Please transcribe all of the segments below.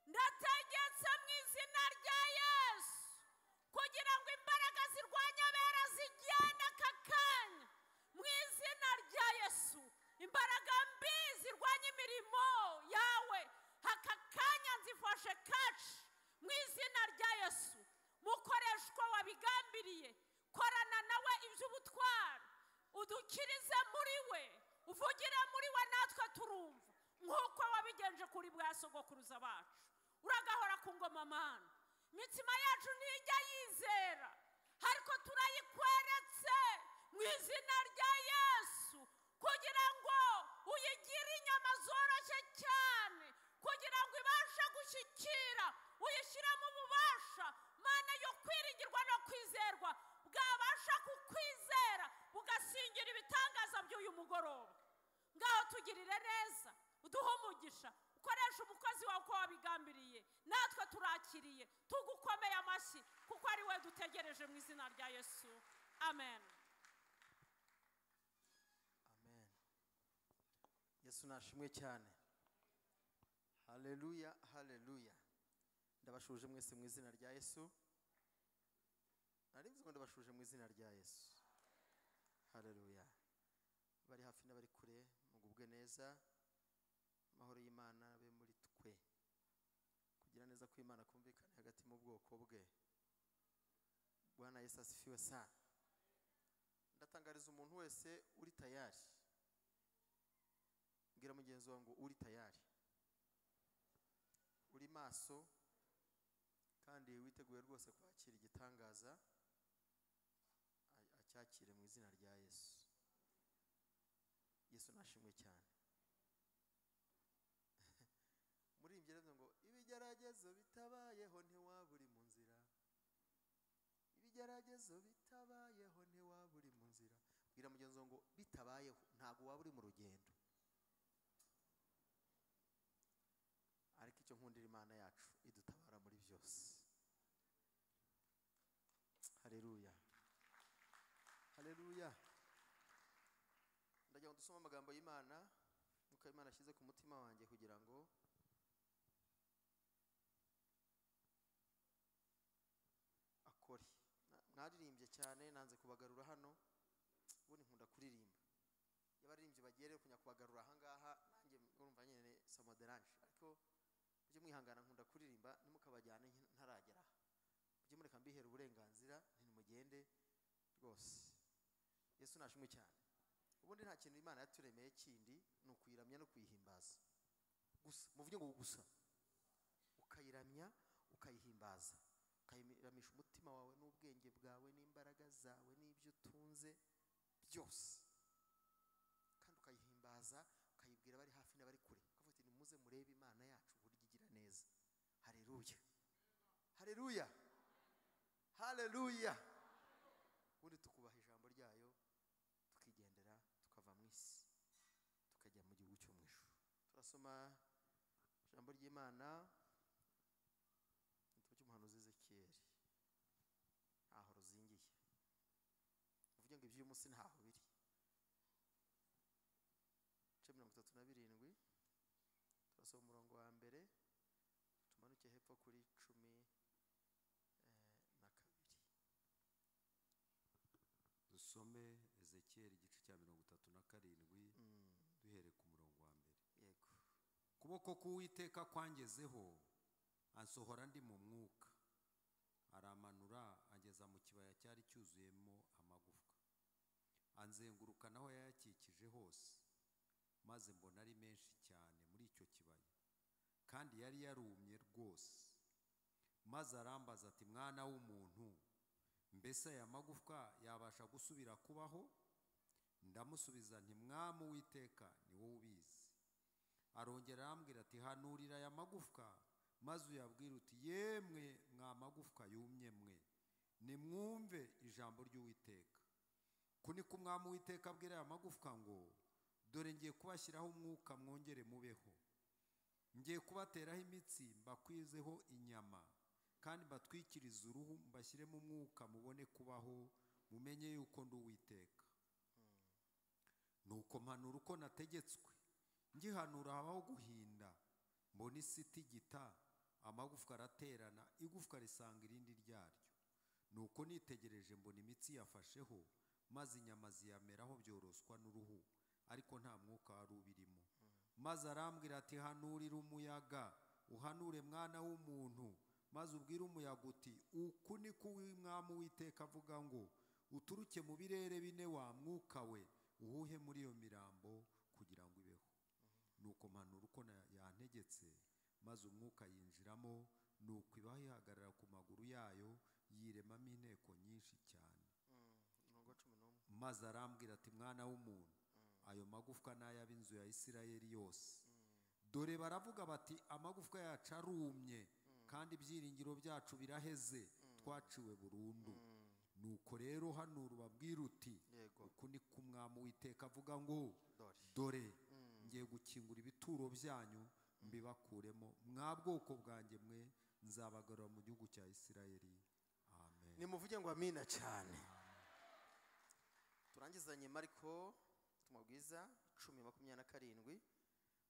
Ndategetse mu izina rya Yesu kugira ngo imbaraga zirwanya abera zigenda aka kanya mu izina rya Yesu. Imbaraga mbi zirwanya imirimo yawe aka kanya nzifashe kaci mu izina rya Yesu. Mukoreshwa wabigambiriye, korana nawe iby'ubutwari, udukirize muri we, uvugire muri we natwe turumva nk'uko wabigenje kuri bwa sogokuruza bacu. Uragahora ku ngoma Mana. Imitima yacu ntijya yizera, ariko turayikweretse mu izina rya Yesu kugira ngo uyigire inyama zoroshye cyane, kugira ngo ibashe gushyikira, uyishyiremo ububasha Mana yo kwiringirwa no kwizerwa, bwabasha kukwizera bugasingira ibitangaza by'uyu mugoroba. Ngaho tugirire neza, uduhe umugisha, ukoresha umukozi wawe uko wabigambiriye, natwe turakiriye, tugukomeye amashyi kuko ari we dutegereje mu izina rya Yesu. Amen. Amen. Yesu nashimwe cyane. Haleluya, haleluya. Ndabashuje mwese mu izina rya Yesu. Nari nzi ngo ndabashuje mu izina rya Yesu. Haleluya. Bari hafi n'abari kure mugubwe neza. Amahoro y'Imana be muri twe. Kugira neza kw'Imana kumvikane hagati mu bwoko bwe. Bwana Yesu asifiwe sana. Ndatangariza umuntu wese uri tayari. Mbwira mugenzi wawe ngo uri tayari, uri maso kandi witeguye rwose kwakira igitangaza, acyakire mu izina rya Yesu. Yesu nashimwe cyane. Muri ibyo ngo ibigeragezo bitabayeho ntiwaba uri mu nzira. Ibigeragezo bitabayeho ntiwaba uri mu nzira. Bwira mugenzi wawe ngo bitabayeho ntago waba uri mu rugendo. Ariko icyo nkundira Imana yacu idutabara muri byose. Haleluya, haleluya. Ndagira ngo dusome amagambo y'Imana nkuko Imana ashyize ku mutima wanjye kugira ngo akore. Mwaririmbye cyane, nanze kubagarura hano, ubundi nkunda kuririmba. Iyo abaririmbyi bagiye rero kunya kubagarura aha ngaha, nanjye urumva nyine samoderanje, ariko mujye mwihangana, nkunda kuririmba, ntimukabajyane ntaragera aha. Mujye mureka mbihera uburenganzira, ntimugende rwose. Yesu nashimwe cyane. Ubundi nta kintu Imana yaturemeye kindi ni ukuyiramya no kuyihimbaza gusa. Muvuge ngo gusa. Ukayiramya ukayihimbaza, ukayiramisha umutima wawe n'ubwenge bwawe n'imbaraga zawe n'ibyo utunze byose, kandi ukayihimbaza, ukayibwira bari hafi n'abari kure, ukavuga uti nimuze murebe Imana yacu uburyo igira neza. Haleluya, haleluya, haleluya. Ubundi tukubaha ijambo ryayo, tukigendera, tukava mu isi tukajya mu gihugu cyo mu ijuru. Turasoma ijambo ry'Imana igitabo cy'umuhanuzi Ezekiyeli. Ntaho ruzingiye, uvuge ngo iby'uyu munsi ntaho biri. Ibice 37, turasoma umurongo wa mbere tumanuke hepfo kuri 12. Dusome Ezekiyeli igice cya 37 duhere ku murongo wa mbere. Yego. Kuboko k'Uwiteka kwangezeho, ansohora ndi mu mwuka, aramanura angeza mu kibaya cyari cyuzuyemo amagufwa, anzenguruka naho yayakikije hose, maze mbona ari menshi cyane muri icyo kibaya, kandi yari yarumye rwose. Maze arambaza ati mwana w'umuntu, mbese aya magufwa yabasha gusubira kubaho? Ndamusubiza nti Mwami Uwiteka, ni wowe ubizi. Arongera arambwira ati hanurira aya magufwa, maze uyabwira uti yemwe mwa magufwa yumye mwe, nimwumve ijambo ry'Uwiteka. Ku niko Umwami Uwiteka abwira aya magufwa ngo dore ngiye kubashyiraho umwuka mwongere mubeho, ngiye kubateraho imitsi mbakwizeho inyama, kandi mbatwikirize uruhu mbashyiremo umwuka mubone kubaho, mumenye yuko ndi Uwiteka. Nuko mpanura uko nategetswe, ngihanura habaho guhinda, mbona isi itigita, Amagufwa araterana, igufwa risanga irindi ryaryo. Nuko nitegereje mbona imitsi yafasheho, maze inyama ziyameraho byoroswa n'uruhu, ariko nta mwuka wari ubirimo. Maze arambwira ati: hanurira umuyaga, uhanure mwana w'umuntu, maze ubwire umuyaga uti: uku ni ko Umwami Uwiteka avuga ngo uturuke mu birere bine wa mwuka we, uhuhe muri iyo mirambo kugira ngo ibeho. Nuko mpanura uko yantegetse, maze umwuka yinjiramo, nuko ibaho ihagarara ku maguru yayo, yiremamo inteko nyinshi cyane. Maze arambwira ati: mwana w'umuntu, ayo magufwa n'ay'ab'inzu ya Isirayeli yose. Dore baravuga bati: amagufwa yacu arumye, kandi ibyiringiro byacu biraheze, twaciwe burundu. Nuko rero hanura ubabwire uti: uku ni ko Umwami Uwiteka avuga ngo dore ngiye gukingura ibituro byanyu mbibakuremo, mwa bwoko bwanjye mwe, nzabagarura mu gihugu cya Isirayeli. Amen. Nimuvuge ngo amina cyane. Turangizanye Mariko ubutumwa bwiza 10:27,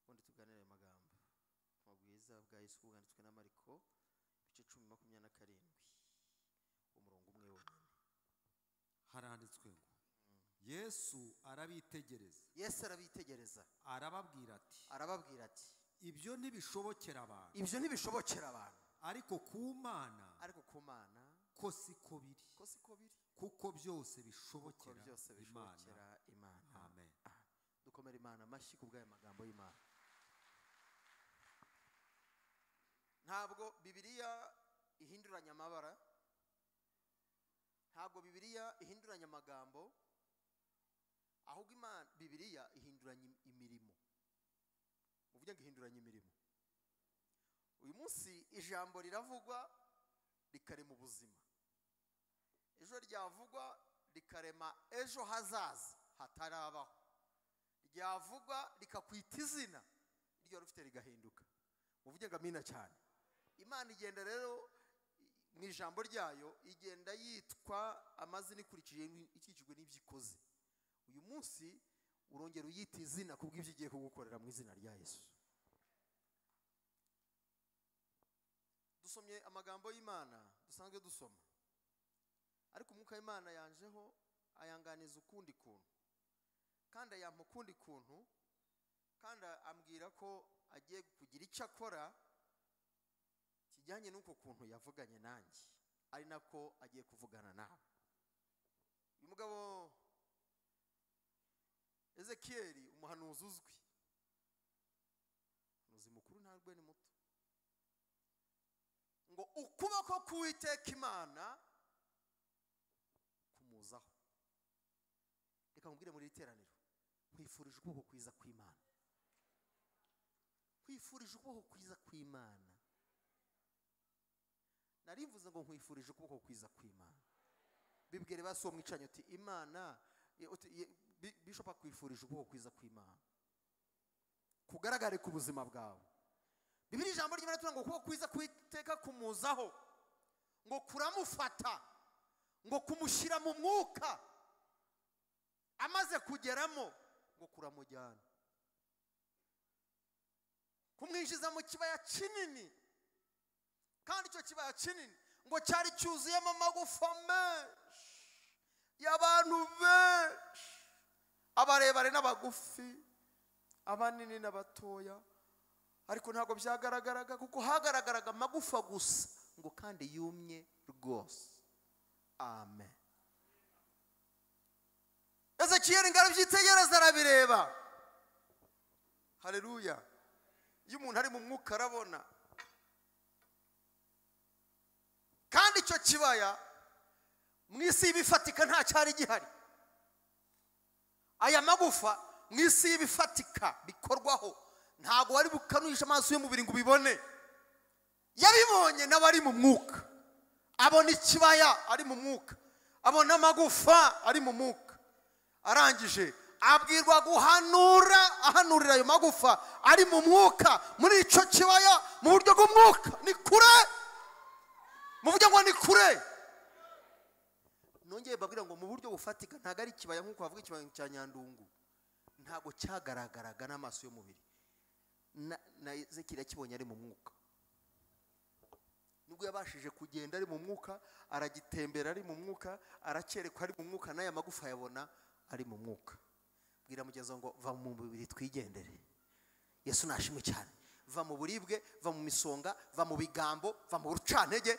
ubundi tuganire ayo magambo. Ubutumwa bwiza bwa Yesu bwanditswe na Mariko ibice 10:27, umurongo umwe wonyine. Haranditswe ngo Yesu arabitegereza. Yesu arabitegereza. Arababwira ati. Arababwira ati. Ibyo ntibishobokera abantu. Ibyo ntibishobokera abantu. Ariko ku Mana. Ariko ku Mana. Ko siko biri. Ko siko biri. Kuko byose bishobokera Imana. Amen. Dukomere Imana amashyi ku bw'aya magambo y'Imana. Ntabwo Bibiliya ihinduranya amabara, ntabwo Bibiliya ihinduranya amagambo, ahubwo Imana Bibiliya ihinduranya imirimo. Muvuge ngo ihinduranya imirimo. Uyu munsi ijambo riravugwa rikarema ubuzima, ejo ryavugwa rikarema ejo hazaza hatarabaho, ryavugwa rikakwita izina iryo rufite rigahinduka. Muvuge ngo amina cyane. Imana igenda rero mu ijambo ryayo igenda yitwa amazina ikurikije ikikijwe n'ibyo ikoze. Uyu munsi urongera uyita izina kubw'ibyo igiye kugukorera mu izina rya Yesu. Dusomye amagambo y'Imana dusanzwe dusoma, ariko umwuka w'Imana yanjeho ayanganiza ukundi kuntu, kandi ayampa ukundi kuntu, kandi ambwira ko agiye kugira icyo akora kijyanye n'uko kuntu yavuganye nanjye, ari nako agiye kuvugana nawe. Uyu mugabo Ezekieli, umuhanuzi uzwi, umuhanuzi mukuru ntabwo ni muto, ngo ukuboko k'Uwiteka Imana kumuzaho. Reka nkubwire muri iteraniro, nkwifurije ukuboko kwiza kw'Imana. Nkwifurije ukuboko kwiza kw'Imana. Narivuze ngo nkwifurije ukuboko kwiza kw'Imana. Bibwire basi uwo mwicanye uti Imana, Bishop akwifurije ukuboko kwiza kw'Imana kugaragare ku buzima bwawe. Bibiri ijambo ry'Imana tuvuga ngo ukuboko kwiza kw'Uwiteka kumuzaho, ngo kuramufata, ngo kumushyira mu mwuka, amaze kugeramo ngo kuramujyana, kumwinjiza mu kibaya kinini. Kandi icyo kibaya kinini ngo cyari cyuzuyemo amagufa menshi y'abantu benshi, abarebare n'abagufi, abanini n'abatoya, ariko ntabwo byagaragaraga kuko hagaragaraga amagufa gusa, ngo kandi yumye rwose. Amen. Ezekiel ngo arabyitegereza arabireba. Haleluya. Iyo umuntu ari mu mwuka arabona. Kandi icyo kibaya mu isi y'ibifatika nta cyari gihari. Aya magufa mu isi y'ibifatika bikorwaho ntabwo wari bukanuhisha amaso y'umubiri ngo ubibone. Yabibonye n'abari mu mwuka, abona ikibaya ari mu mwuka, abona amagufa ari mu mwuka. Arangije abwirwa guhanura, ahanurira ayo magufa ari mu mwuka muri icyo kibaya mu buryo bw'umwuka. Ni kure, muvuge ngo ni kure. Nongeye babwira ngo mu buryo bufatika ntabwo ari ikibaya nk'uko bavuga ikibaya cya Nyandungu, ntabwo cyagaragaraga n'amaso y'umubiri. Na Ezekiel yakibonye ari mu mwuka. Nibwo yabashije kugenda ari mu mwuka, aragitembera ari mu mwuka, arakerekwa ari mu mwuka, n'aya magufa yabona ari mu mwuka. Bwira mugenzi ngo va mu mubiri twigendere. Yesu nashimwe cyane. Va mu buribwe, va mu misonga, va mu bigambo, va mu rucantege,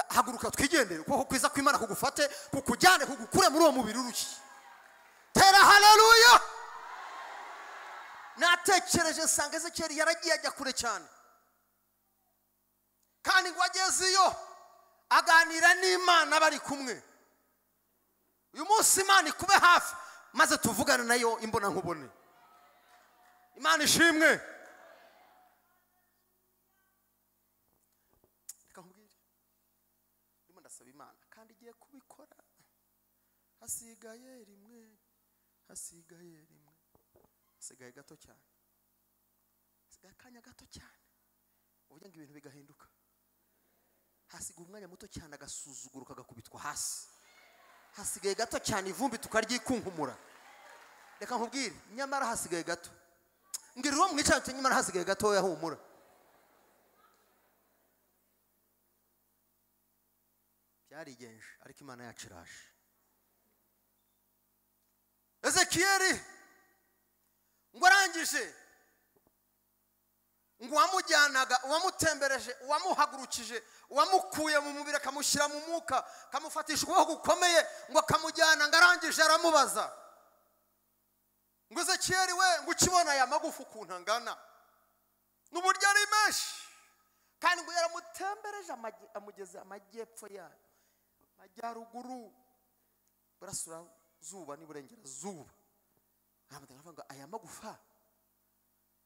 haguruka twigendere. Ukuboko kwiza kw'Imana kugufate, kukujyane, kugukure muri uwo mubiri urushye. Tera haleluya. Natekereje nsanga Ezekiyeli yaragiye ajya kure cyane, kandi ngo ageze iyo aganira n'Imana bari kumwe. Uyu munsi Imana ikube hafi maze tuvugane nayo imbona nkubone. Imana ishimwe. Reka nkubwire, ndimo ndasaba Imana kandi igiye kubikora. Hasigaye rimwe, hasigaye rimwe, hasigaye gato cyane, hasigaye akanya gato cyane, uvuga ngo ibintu bigahinduka. Hasigaye umwanya muto cyane agasuzuguro kagakubitwa hasi. Hasigaye gato cyane ivumbi tukaryikunkumura. Reka nkubwire, nyamara hasigaye gato. Mbwira uwo mwicaye nyamara hasigaye gato yahumura. Byarigenje ariko Imana yacu iraje. Ezekiyeli ngo arangije, ngo uwamujyanaga, uwamutembereje, uwamuhagurukije, uwamukuye mu mubiri akamushyira mu mwuka, akamufatisha ukuboko gukomeye, ngo akamujyana, ngo arangije aramubaza ngo Ezekiyeli we, ngo ukibona aya magufa ukuntu angana n'uburyo ari menshi, kandi ngo yaramutembereje amugeze amajyepfo yayo, amajyaruguru, burasirazuba n'iburengerazuba. Aravuga ngo aya magufa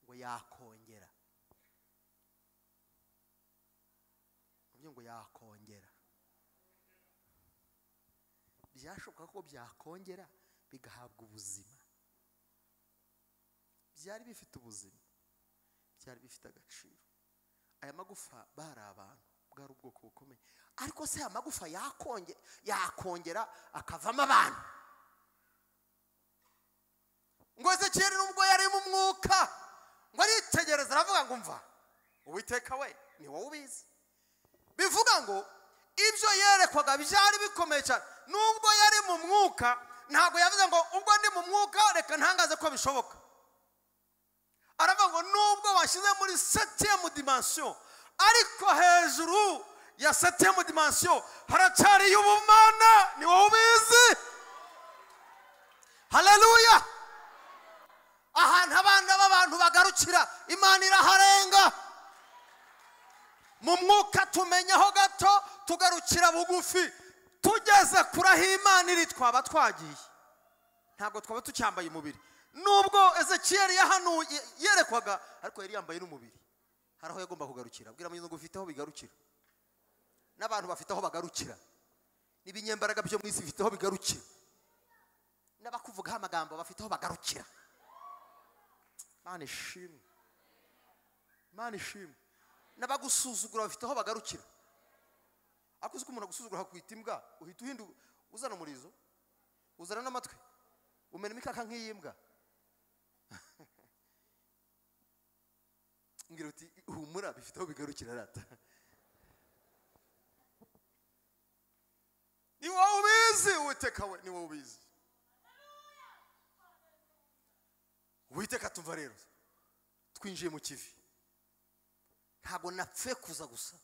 ngo yakongera, ngo yakongera. Byashoboka ko byakongera bigahabwa ubuzima. Byari bifite ubuzima, byari bifite agaciro. Aya magufa bari abantu, bwari ubwoko bukomeye. Ariko se aya magufa yakongera akavamo abantu? Ngo Ezekiyeli nubwo yari mu mwuka, ngo aritegereza aravuga ngo umva, Uwiteka we ni wowe ubizi. Bivuga ngo ibyo yerekwaga byari bikomeye cyane. Nubwo yari mu mwuka, ntabwo yavuze ngo ubwo ndi mu mwuka reka ntangaze ko bishoboka. Aravuga ngo nubwo washyize muri 7e dimension, ariko hejuru ya 7e dimension haracyari y'ubumana, ni wowe ubizi. Haleluya. Ahantu abana b'abantu bagarukira, Imana iraharenga. Mu mwuka tumenyaho gato, tugarukira bugufi, tugeze kuri aho Imana iri twaba twagiye. Ntabwo twaba tucyambaye umubiri. Nubwo Ezekiyeli yahanuye yerekwaga, ariko yari yambaye n'umubiri. Hari aho yagomba kugarukira. Bwira mugenzi ngo ufite aho bigarukira. N'abantu bafite aho bagarukira. N'ibinyembaraga byo mu isi bifite aho bigarukira. N'abakuvugaho amagambo bafite aho bagarukira. Imana ishimwe. Imana ishimwe. N'abagusuzugura bafite aho bagarukira. Ariko uzi ko umuntu agusuzugura akakwita imbwa, uhita uhinduka uzana umurizo, uzana n'amatwi, umena imikaka nk'iyimbwa. Ngira uti humura bifite aho bigarukira rata. Ni wowe ubizi, Uwiteka we, ni wowe ubizi. Uwiteka tumva rero, twinjiye mu kivi. Ntabwo napfe kuza gusa.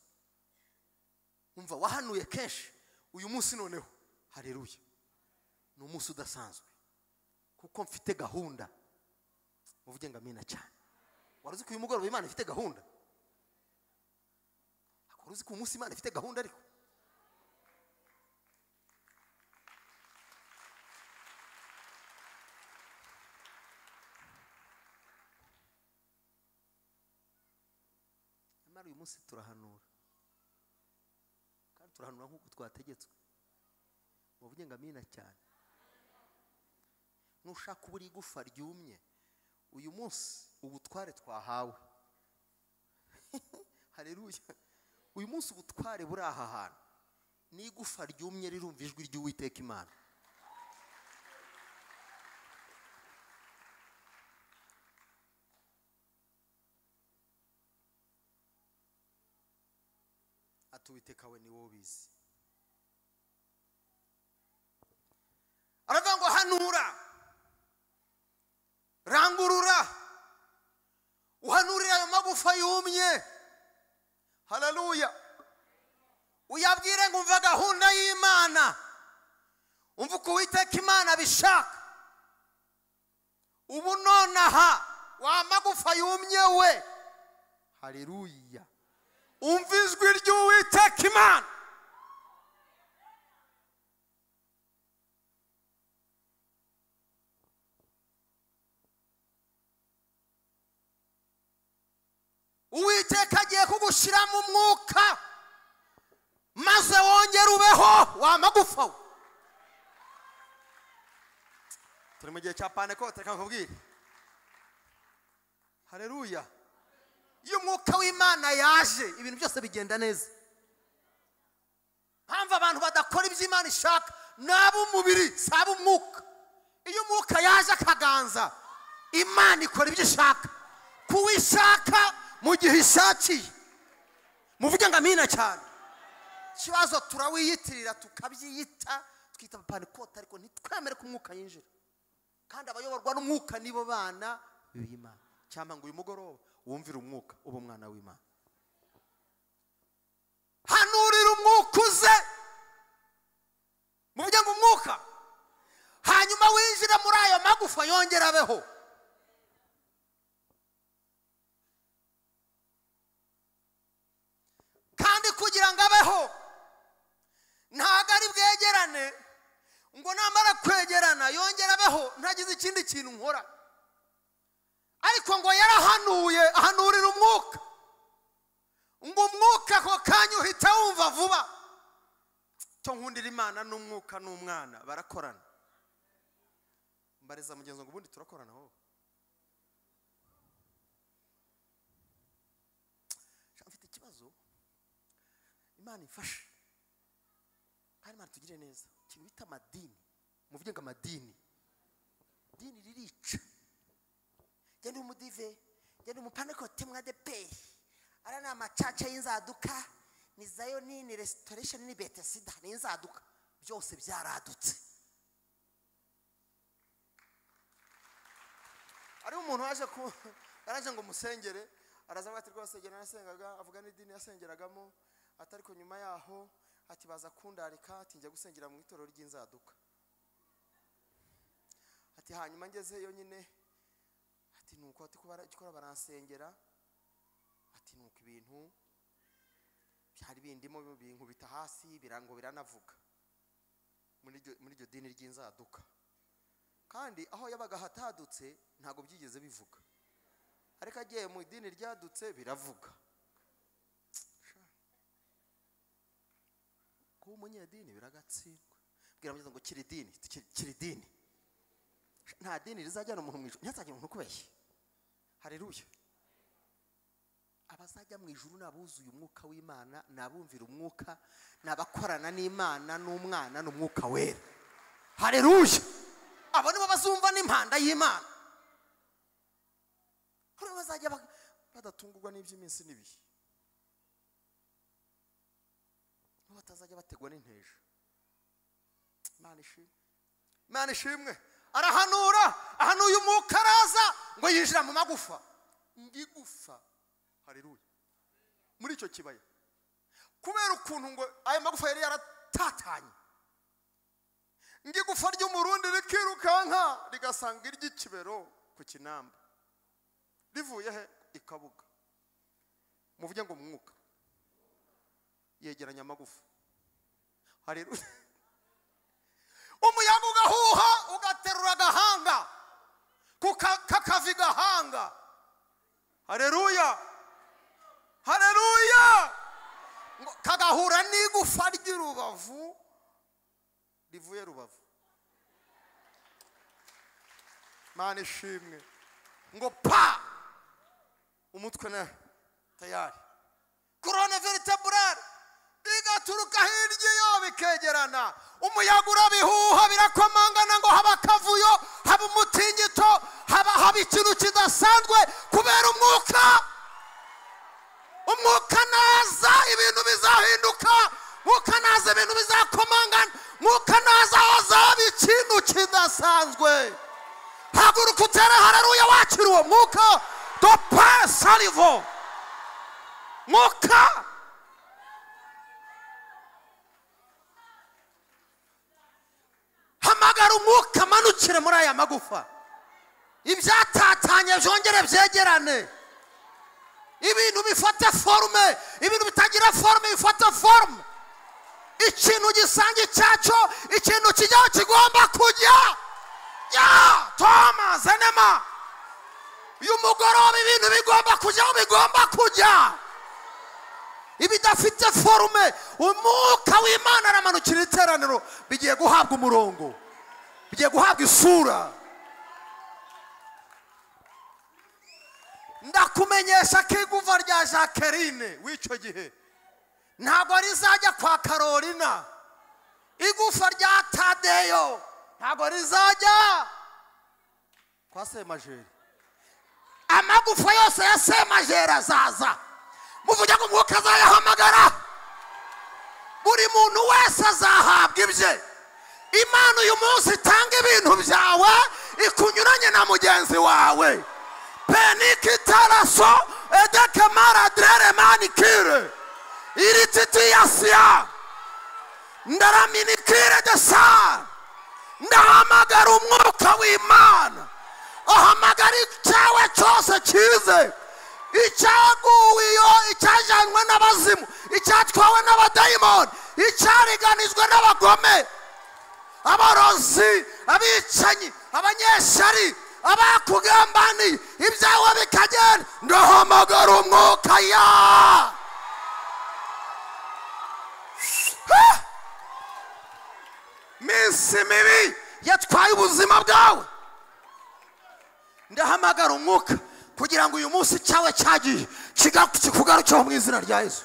Umva wahanuye kenshi, uyu munsi noneho haleluya, ni umunsi udasanzwe kuko mfite gahunda. Muvuge ngo amina cyane. Wari uzi ko uyu mugoroba Imana ifite gahunda? Wari uzi ko uyu munsi Imana ifite gahunda? Ariko nyamara uyu munsi turahanura, kandi turahanura nk'uko twategetswe. Muvuge ngo amina cyane. Nushaka ubura igufa ryumye, uyu munsi ubutware twahawe. Haleluya. Uyu munsi ubutware buri aha hantu, n'igufa ryumye rirumva ijwi ry'Uwiteka Imana. Ati Uwiteka we ni wowe ubizi. Aravuga ngo hanura, rangurura, uhanurire ayo magufa yumye. Haleluya. Uyabwire ngo umva gahunda y'Imana, umva uko Uwiteka Imana abishaka. Ubu nonaha wa magufa yumye we, haleluya, umva ijwi ry'Uwiteka Imana. Uwiteka agiye kugushyiramo umwuka maze wongere ubeho wa magufa we. Turi mu gihe cya Pentekote, reka nkubwire. Haleluya. Iyo umwuka w'Imana yaje ibintu byose bigenda neza. Mpamvu abantu badakora ibyo Imana ishaka n'ab'umubiri si ab'umwuka. Iyo umwuka yaje akaganza, Imana ikora ibyo ishaka kuwishaka mu gihe ishakiye. Muvuge ngo amina cyane. Ikibazo turawiyitirira tukabyiyita twita Pentekote, ariko ntitwemere ko umwuka yinjira. Kandi abayoborwa n'umwuka nibo bana b'Imana. Cyangwa ngo uyu mugoroba wumvire umwuka uba umwana w'Imana. Hanurira umwuka uze, muvuge ngo umwuka, hanyuma winjire muri ayo magufa yongera abeho. Kandi kugira ngo abeho ntabwo ari bwegerane, ngo namara kwegerana yongera abeho ntagize ikindi kintu nkora. Ariko ngo yarahanuye, ahanurira umwuka, ngo umwuka ako kanya uhita wumva vuba. Cyo nkundira Imana n'umwuka n'umwana barakorana. Mbariza mugenzi ngo ubundi turakorana wowe. Mfite ikibazo, Imana ifashe kandi Imana tugire neza. Ikintu bita amadini, muvuge ngo amadini, dini ririca. Genda umudive, genda umupantekote mwa ADEPR, ara ni amacaca y'inzaduka, ni Zayoni, ni Restoration, ni Betesida, ni inzaduka, byose byaradutse. Ari umuntu waje ku yaraje ngo musengere, araza avuga ati rwose genda nasengaga, avuga n'idini yasengeragamo, atari ko nyuma yaho ati baza kundarika, ati njya gusengera mu itorero ry'inzaduka. Ati hanyuma ngezeyo nyine, ati nuko ati kubara baransengera, ati nuko ibintu byari bindimo binkubita hasi birango biranavuga muri iryo dini ry'inzaduka. Kandi aho yabaga hatadutse ntago byigeze bivuga, ariko agiye mu idini ryadutse biravuga. Kuba umunyedini biragatsindwa. Bwira mugenzi ngo kiri dini, kiri dini. Nta dini rizajyana umuntu mu ijuru, ntazajya umuntu kubeshya. Haleluya. Abazajya mu ijuru nabuzuye umwuka w'Imana, nabumvira umwuka, nabakorana n'Imana n'umwana n'umwuka wera. Haleluya. Abo nibo bazumva n'impanda y'Imana. Kuri bazajya badatungurwa n'iby'iminsi n'ibihe. Batazajya bategwa n'intejo. Imana ishimwe. Imana ishimwe. Arahanura, ahanuye umwuka araza ngo yinjira mu magufa. Ngigufa. Haleluya. Muri icyo kibaya. Kubera ukuntu ngo ayo magufa yari yaratatanye. Ngigufa ry'umurundi rikirukanka rigasanga iry'ikibero ku kinamba. Rivuye he ikabuga. Muvuge ngo umwuka. Yegeranya amagufa. Haleluya. Umuyaga ugahuha ugaterura agahanga kakavi gahanga. Haleluya. Haleluya. Kagahura n'igufa ry'urubavu rivuye Rubavu. Mana ishimwe. Ngo pa umutwe na tayari. Corona vertebrale bigaturuka hirya yo bikegerana. Umuyaga urabihuha birakomangana ngo haba akavuyo, haba umutingito, haba ikintu kidasanzwe kubera umwuka. Umwuka naza ibintu bizahinduka, umwuka naza ibintu bizakomangana, umwuka naza hazaba ikintu kidasanzwe. Haguruka utere haleluya wakira uwo mwuka. Dope salivo mwuka. Hamagara umwuka manukire muri aya magufa, ibyatatanye byongere byegerane, ibintu bifate forme, ibintu bitagira forme bifate forme, ikintu gisanga icyacyo, ikintu kijyaho kigomba kujya. Ya Toma zenema, uyu mugoroba ibintu bigomba kujyaho bigomba kujya, ibidafite forme umwuka w'Imana aramanukira iteraniro, bigiye guhabwa umurongo, bigiye guhabwa isura. Ndakumenyesha ko igufa rya Jacqueline w'icyo gihe ntabwo rizajya kwa Carolina, igufa rya Tadeyo ntabwo rizajya kwa Semajeri. Amagufa yose ya Semajeri azaza. Muvuge ngo umwuka azayahamagara, buri muntu wese azahabwa ibye. Imana uyu munsi itanga ibintu byawe ikunyuranye na mugenzi wawe. Penikitaraso edekemara drere manikire irititiyasia ndaraminikire desa. Ndahamagara umwuka w'Imana, ahamagara icyawe cyose kize, icyaguwiyo, icyajanywe n'abazimu, icyatwawe n'abadayimoni, icyariganijwe n'abagome, abarozi, abicanyi, abanyeshari, abakugambaniye, ibyawe bikagenda. Ndahamagara umwuka ya minsi mibi yatwaye ubuzima bwawe. Ndahamagara umwuka kugira ngo uyu munsi cyawe cyagiye kikugarukeho mu izina rya Yesu.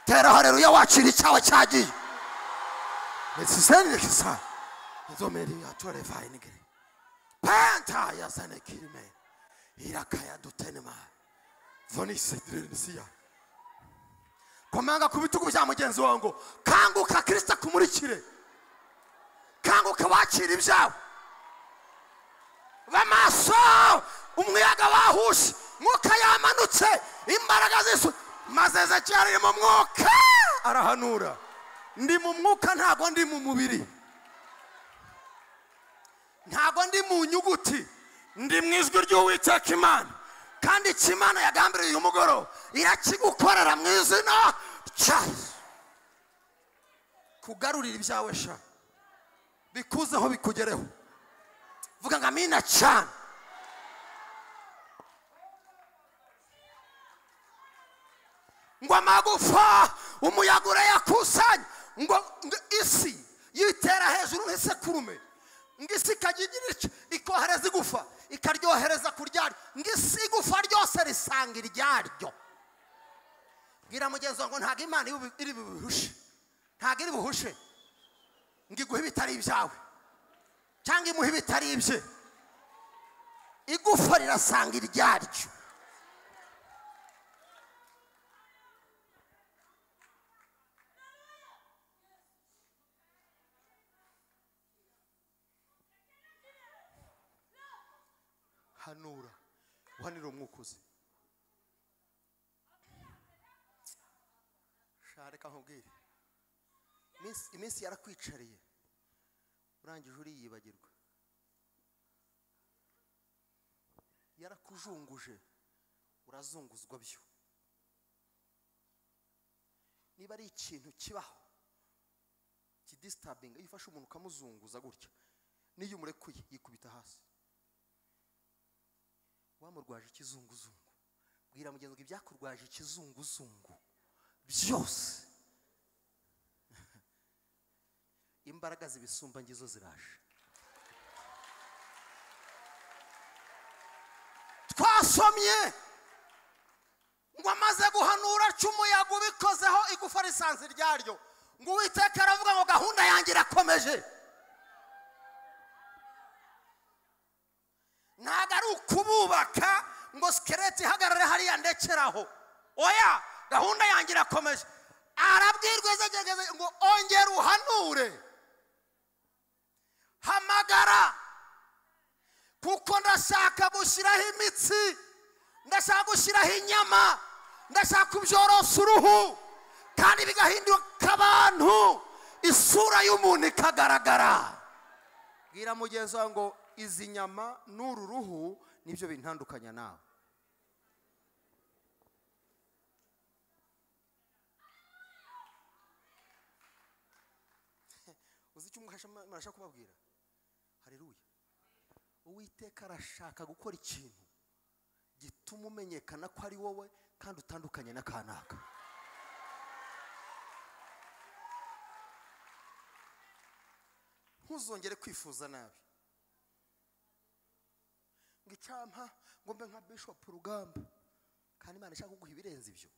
Tera haleluya wakira icyawe cyagiye. Nesisenekisa nzomeri atorevainigere penta yasanekirime irakaya dutenema vonise drensia. Komanga ku bitugu bya mugenzi wawe ngo kanguka Kristo akumurikire, kanguka wakira ibyawe. Bamaso umuyaga wahushe, mwuka yamanutse, imbaraga z'isu maze Ezekiel ari mu mwuka arahanura. Ndi mu mwuka, ntago ndi mu mubiri, ntago ndi mu nyuguti, ndi mu ijwi ry'Uwiteka Imana. Kandi icyo Imana yagambiriye uyu mugoroba irakigukorera mu izina rya Yesu. Kugarurira ibyawe sha, bikuzeho bikugereho. Vuga ngo amina cyane. Ngo amagufa umuyaga urayakusanya, ngo isi yitera hejuru nk'isekurume, ngo isi ikajya igira icyo ikohereza igufa ikaryohereza ku ryaryo, ngo isi igufa ryose risanga iryaryo. Bwira mugenzi wawe ngo ntabwo Imana iri buhushe, ntabwo iri buhushe ngo iguhe ibitari ibyawe cyangwa imuhe ibitari ibye. Igufa rirasanga iryaryo. Hanura uhanira umwuka uze. Reka nkubwire, iminsi yarakwicariye urangije uriyibagirwa, yarakujunguje urazunguzwa byo. Niba ari ikintu kibaho kidisturbing, iyo ufashe umuntu ukamuzunguza gutya, niyo umurekuye yikubita hasi. Wamurwaje ikizunguzungu, bwira mugenzi ngo ibyakurwaje ikizunguzungu byose imbaraga zibisumba ngizo ziraje. Twasomye ngo amaze guhanura cy'umuyaga ubikozeho igufa risanze ryaryo, ngo Uwiteka aravuga ngo gahunda yanjye irakomeje. Ntabwo ari ukububaka ngo skeleti ihagarare hariya ndekeraho. Oya, gahunda yanjye irakomeje. Arabwirwa Ezekiyeli ngo ongera uhanure, hamagara, kuko ndashaka gushyiraho imitsi, ndashaka gushyiraho inyama, ndashaka kubyorosa uruhu, kandi bigahinduka abantu, isura y'umuntu ikagaragara. Bwira mugenzi wawe ngo izi nyama n'uru ruhu nibyo bintandukanya nawe. Uzi icyo murashaka kubabwira? Haleluya. Uwiteka arashaka gukora ikintu gituma umenyekana ko ari wowe kandi utandukanye na kanaka. Ntuzongere kwifuza nabi ngo icampa ngo mbe nka Bishop Rugamba, kandi Imana ishaka kuguha ibirenze ibyo.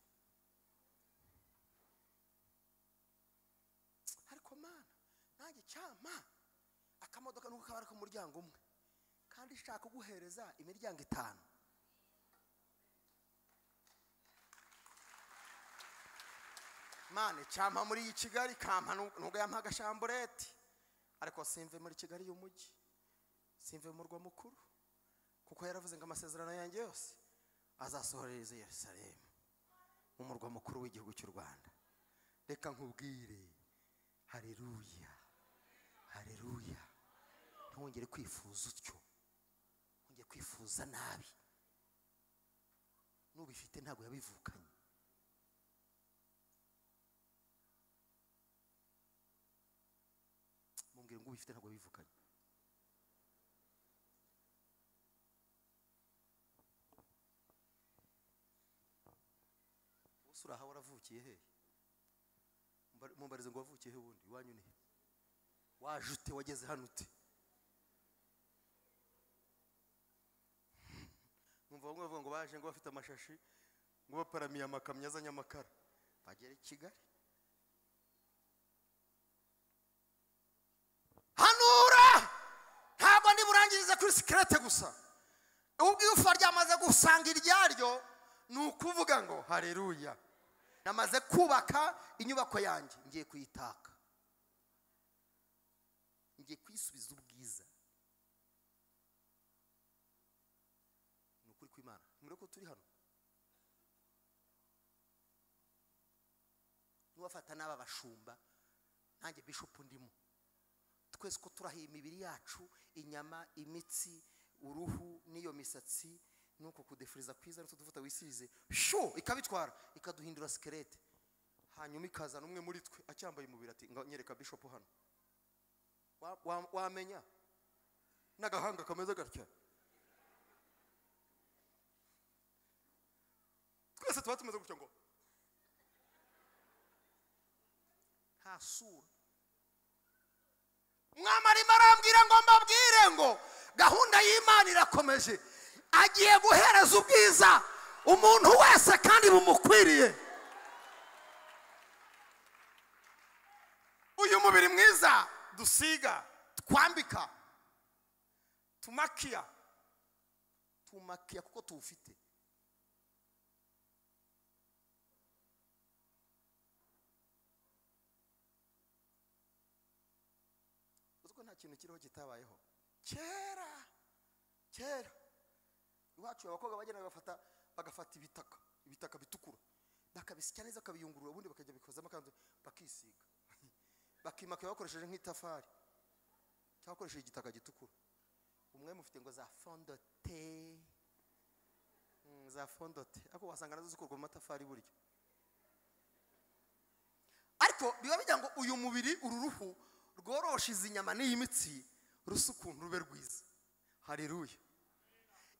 Ariko Mana, nanjye icampa akamodoka nuko kabara ku muryango umwe, kandi ishaka kuguhereza imiryango 5. Mana, icampa muri iyi Kigali, kampa nubwo yampa agashambureti, ariko simve muri Kigali y'umujyi, simve mu murwa mukuru, kuko yaravuze ngo amasezerano yanjye yose azasohorereza i Yerusalemu, mu murwa mukuru w'igihugu cy'u Rwanda. Reka nkubwire, haleluya, haleluya. Ntiwongere kwifuza utyo, wongere kwifuza nabi. N'ubifite ntabwo yabivukanye. Mumbwire ngo ubifite ntabwo yabivukanye. Usura aho waravukiye he? Mumbarize ngo wavukiye he ubundi? Iwanyu ni he? Waje ute? Wageze hano ute? Numva bamwe bavuga ngo baje ngo bafite amashashi, ngo baparamiye amakamyo azanye amakara, bagera i Kigali. Hanura! Ntabwo ndi burangirize kuri sikerete gusa. Ubwo ifa ryamaze gusanga iryaryo, ni ukuvuga ngo haleluya, namaze kubaka inyubako yanjye, ngiye kuyitaka, ngiye kuyisubiza ubwiza. Ni ukuri kw'Imana. Mureko turi hano, niwafata n'aba bashumba, nanjye bishop ndimo, twese ko turahiye imibiri yacu, inyama, imitsi, uruhu n'iyo misatsi, nuko kudefuriza kwiza n'utwo tuvuta wisize, sho ikabitwara ikaduhindura skelete, hanyuma ikazana umwe muri twe acyambaye umubiri ati nyereka bishop hano. Wamenya n'agahanga kameze gatya. Twese tuba tumeze gutya ngo nta sura. Umwami arimo arambwira ngo mbabwire ngo gahunda y'Imana irakomeje, agiye guhereza ubwiza umuntu wese kandi bumukwiriye. Uyu mubiri mwiza dusiga, twambika, tumakiya, tumakiya kuko tuwufite. Uzi ko nta kintu kiriho kitabayeho kera kera. Iwacu abakobwa bagenda bagafata ibitaka bitukura, bakabisya neza, bakabiyungurura, ubundi bakajya bikozamo kandi bakisiga, bakimaka bakoresheje nk'itafari cyangwa bakoresheje igitaka gitukura. Umwe mufite ngo za fondote, za fondote, ariko wasanga nazo zikorwa mu matafari burya. Ariko biba bijya ngo uyu mubiri, uru ruhu rworoshe izi nyama n'iyi mitsi, rusa ukuntu rube rwiza. Haleluya.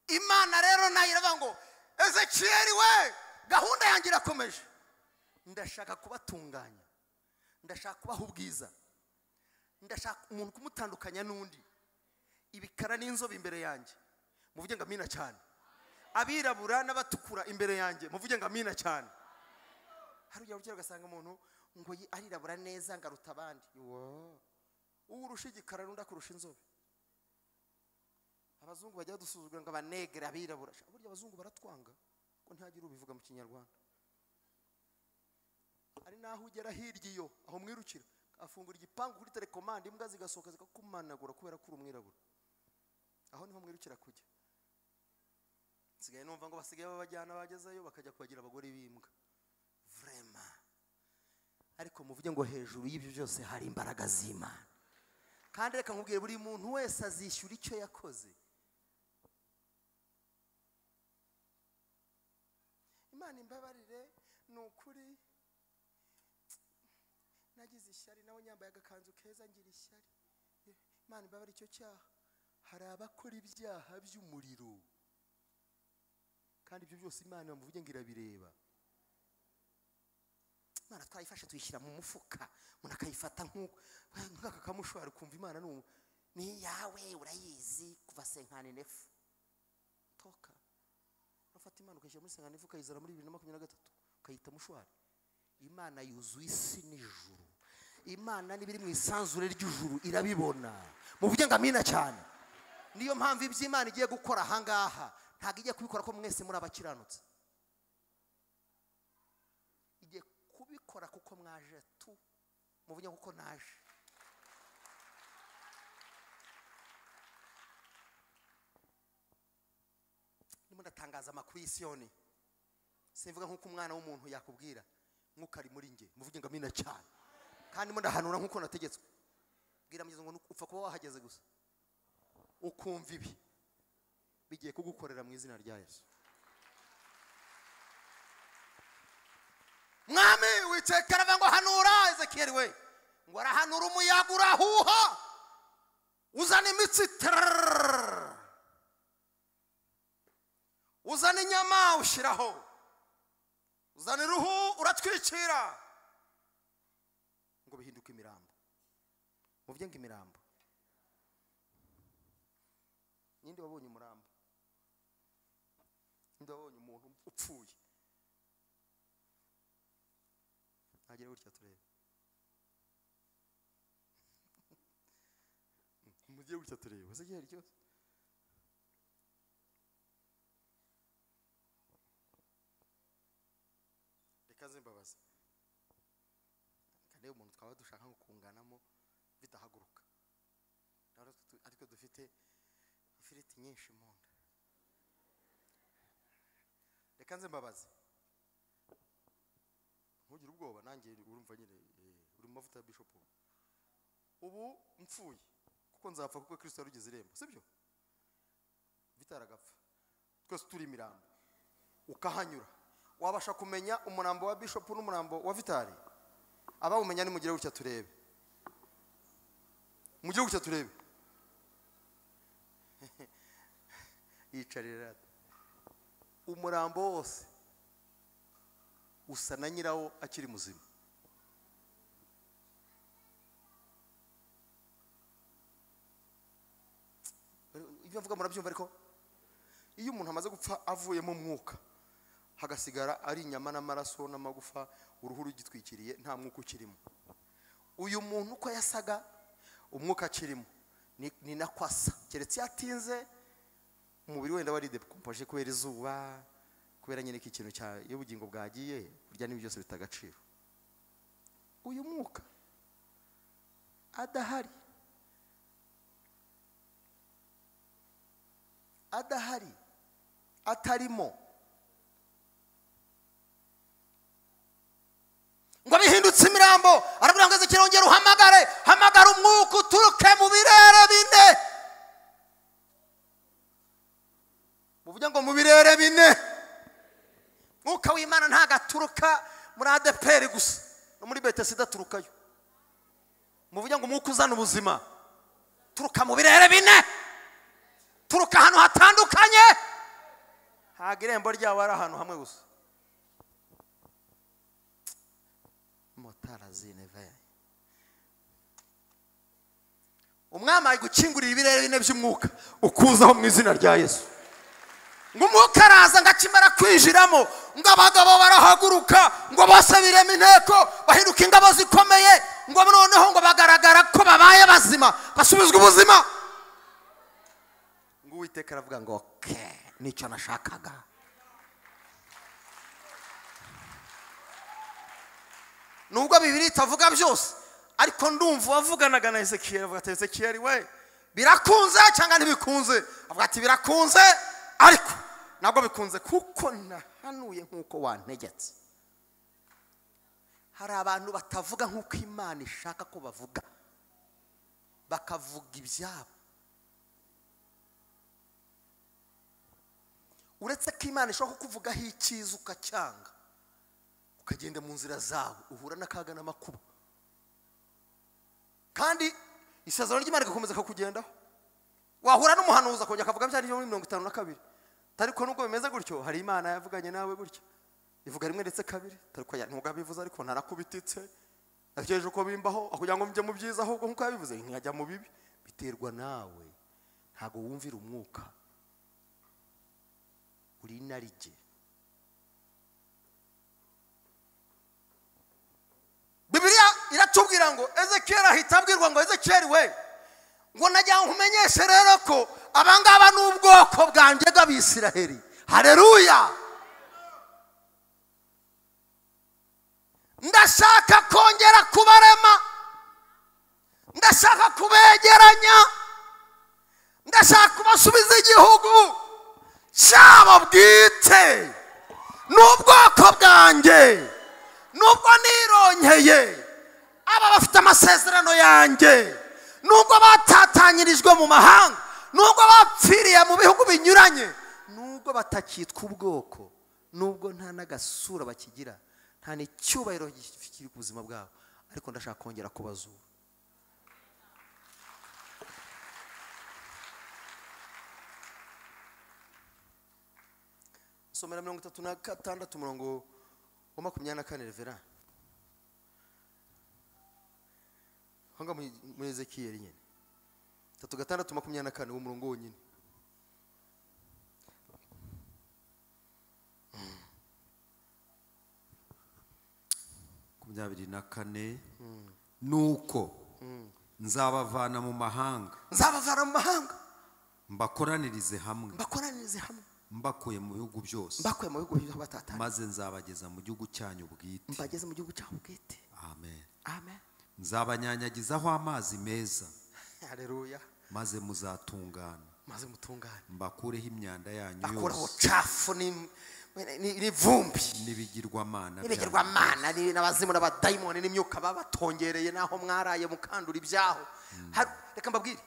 Imana rero nayo iravuga ngo Ezekiyeli we, gahunda yanjye irakomeje, ndashaka kubatunganya, ndashaka kubaha ubwiza, ndashaka umuntu kumutandukanya n'undi, ibikara n'inzobe imbere yanjye, muvuge ngo amina cyane, abirabura n'abatukura imbere yanjye, muvuge ngo amina cyane. Hari ujya ugasanga umuntu ngo arirabura neza ngaruta abandi, uwo urusha igikara n'undi akurusha inzobe. Abazungu bajya badusuzugura ngo abanegere abirabura. Burya abazungu baratwanga ko ntihagira ubivuga mu Kinyarwanda. Ari naho ugera hirya iyo aho mwirukira, afungura igipangu kuri telekomande, imbwa zigasohoka zikakumanagura kubera ko uri umwirabura. Aho niho mwirukira kujya. Nsigaye numva ngo basigaye babajyana, bagezeyo bakajya kubagira abagore b'imbwa. Vraiment. Ariko muvuge ngo hejuru y'ibyo byose hari imbaraga z'Imana. Kandi reka nkubwire, buri muntu wese azishyura icyo yakoze. Imana imbabarire, ni ukuri nagize ishyari, nawe nyambaye agakanzu keza ngira ishyari. Imana imbabarire icyo cyaha. Hari abakora ibyaha by'umuriro, kandi ibyo byose Imana bamuvuge ngo irabireba. Imana twayifashe tuyishyira mu mufuka, umuntu akayifata nk'aka kamushwari, ukumva Imana ni iyawe, urayizi kuva senkani nefu. Toka urafata Imana ukayishyira muri senkani nefu, ukayizana muri 2023 ukayita mushwari. Imana yuzuye isi n'ijuru. Imana n'ibiri mu isanzure ry'ijuru irabibona. Muvuge ngo amina cyane. Niyo mpamvu iby'Imana igiye gukora ahangaha ntabwo igiye kubikora ko mwese muri abakiranutse. Igiye kubikora kuko mwaje tu. Muvuge kuko naje. Ndimo ndatangaza amakuru y'Isiyoni. Simvuga nk'uko umwana w'umuntu yakubwira, mwuka ari muri nge. Muvuge ngo amina cyane. Kandi ndimo ndahanura nk'uko nategetswe. Bwira mugeze ngo upfa kuba wahageze gusa, ukumva ibi bigiye kugukorera mu izina rya Yesu. Mwami witeka aravuga ngo hanura Ezekiel we, ngo arahanura umuyaga urahuha uzana imitsi, uzana inyama ushyiraho, uzana uruhu uratwikira, ngo bihinduke imirambo. Muvuge ngo imirambo. Ninde wabonye umurambo? Ninde wabonye umuntu upfuye? Ntagire gutya turebe. Mugire gutya turebe. Ese gihari cyose? Reka nze mbabaze. Kandi umuntu twaba dushaka nko kunganamo bitahaguruka. Ariko dufite ifiriti nyinshi mu nda. Reka nze mbabaze. Ntugire ubwoba, nanjye urumva nyine uri mu mavuta ya Bishop. Ubu mpfuye kuko nzapfa kuko Kristo yarugize irembo, sibyo? Bitaragapfa. Twese turi imirambo. Ukahanyura. Wabasha kumenya umurambo wa Bishop n'umurambo wa Vitali? Abawumenya ni mugire gutya turebe. Mugire gutya turebe. Yicarira umurambo wose usa na nyirawo akiri muzima. Ibyo mvuga murabyumva, ariko iyo umuntu amaze gupfa avuyemo umwuka hagasigara ari inyama n'amaraso n'amagufa, uruhu rugitwikiriye, nta mwuka ukirimo. Uyu muntu uko yasaga umwuka akirimo ni nako asa, keretse yatinze umubiri wenda wari dekompoje kubera izuba, kubera nyine ko ikintu cya iyo ubugingo bwagiye kurya n'ibyo byose bitagaciro. Uyu mwuka adahari, adahari, atarimo, ngo bihindutse imirambo. Aravuga ngo Ezekiel ongera uhamagare, hamagara umwuka uturuke mu birere bine. Muvuge ngo mu birere bine. Mwuka w'Imana ntagaturuka muri ADPR gusa, no muri Betesida aturukayo. Muvuge ngo umwuka uzana ubuzima turuka mu birere bine, turuka ahantu hatandukanye. Ntabwo irembo ryawe ari ahantu hamwe gusa. Umwami ari gukingurira ibirere bine by'umwuka ukuzaho mu izina rya Yesu. Ngo umwuka araza ngo akimara kwinjiramo, ngo abagabo barahaguruka, ngo bose birema inteko, bahinduka ingabo zikomeye, ngo noneho ngo bagaragara ko babaye bazima, basubizwa ubuzima. Ngo Uwiteka aravuga ngo okay, nicyo nashakaga. Nubwo Bibiliya itavuga byose, ariko ndumva wavuganaga na Ezekiel avuga ati Ezekiel we, birakunze cyangwa ntibikunze? Avuga ati birakunze, ariko ntabwo bikunze kuko nahanuye nk'uko wantegetse. Hari abantu batavuga nk'uko Imana ishaka ko bavuga, bakavuga ibyabo. Uretse ko Imana ishobora kukuvugaho icyiza ukacyanga, ukagenda mu nzira zawe, uhura n'akaga n'amakuba, kandi isezerano ry'Imana rigakomeza kukugendaho. Wahura n'umuhanuzi akongera akavuga bya muri 52, ariko nubwo bimeze gutyo hari Imana yavuganye nawe gutyo, ivuga rimwe ndetse kabiri, ariko nubwo abivuze ariko narakubititse, natekereje uko bimbaho, kugira ngo njye mu byiza ahubwo nkuko yabivuze nkajya mu bibi. Biterwa nawe, ntago wumvira umwuka, uri inarijye. Bibiliya iratubwira ngo Ezekiel ahita abwirwa ngo Ezekiel we, ngo najya nkumenyeshe rero ko abangaba n'ubwoko bwanjye bw'Abisiraheli. Haleluya! Ndashaka kongera kubarema, ndashaka kubegeranya, ndashaka kubasubiza igihugu cyabo bwite n'ubwoko bwanjye, nubwo nironkeye aba bafite amasezerano yanjye, nubwo batatanyirijwe mu mahanga, nubwo bapfiriye mu bihugu binyuranye, nubwo batakitwa ubwoko, nubwo nta n'agasura bakigira, nta n'icyubahiro kiri ku buzima bwabo, ariko ndashaka kongera kubazura. Somera 36 umurongo wa 24 revera. Hanga muri Ezekiel nyene 36 24 uwo murongo wonyine. 24 nuko nzabavana mu mahanga, nzabavana mu mahanga, mbakoranirize hamwe, mbakoranirize hamwe, mbakuye mu bihugu byose, mbakuye mu bihugu byose batatanye, maze nzabageza mu gihugu cyanyu bwite, mbageze mu gihugu cyanyu bwite. Amen. Amen. Nzabanyanyagizaho amazi meza. Haleluya. Maze muzatungana, maze mutungane, mbakureho imyanda yanyu yose, bakureho chafu n'ivumbi n'ibigirwamana, n'ibigirwamana n'abazimu n'abadayimoni n'imyuka babatongereye naho mwaraye mukandura ibyaho. Reka mbabwire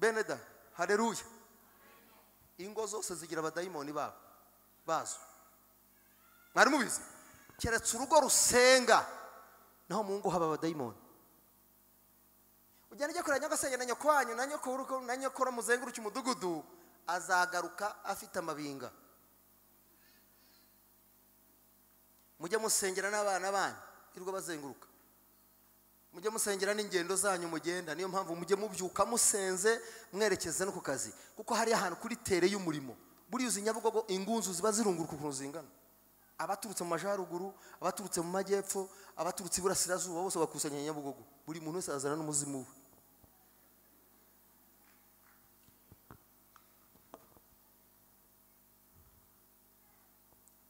beneda, haleluya, ingo zose zigira abadayimoni babo bazo. Mwari mubizi? Keretse urugo rusenga naho mu ngo haba abadayimoni. Ujyana ujya kureba nyagasenge na nyoko wanyu na nyoko na nyokora muzenguruke umudugudu, azagaruka afite amabinga. Mujye musengera n'abana banyu irwo bazenguruka, mujye musengera n'ingendo zanyu mugenda. Niyo mpamvu mujye mubyuka musenze mwerekeze no ku kazi, kuko hari ahantu kuri tere y'umurimo buri uzi Nyabugogo ingunzu ziba zirunguruka ukuntu zingana. Abaturutse mu majaruguru, abaturutse mu majyepfo, abaturutse iburasirazuba bose bakusanya Nyabugogo. Buri muntu wese azana n'umuzimu we.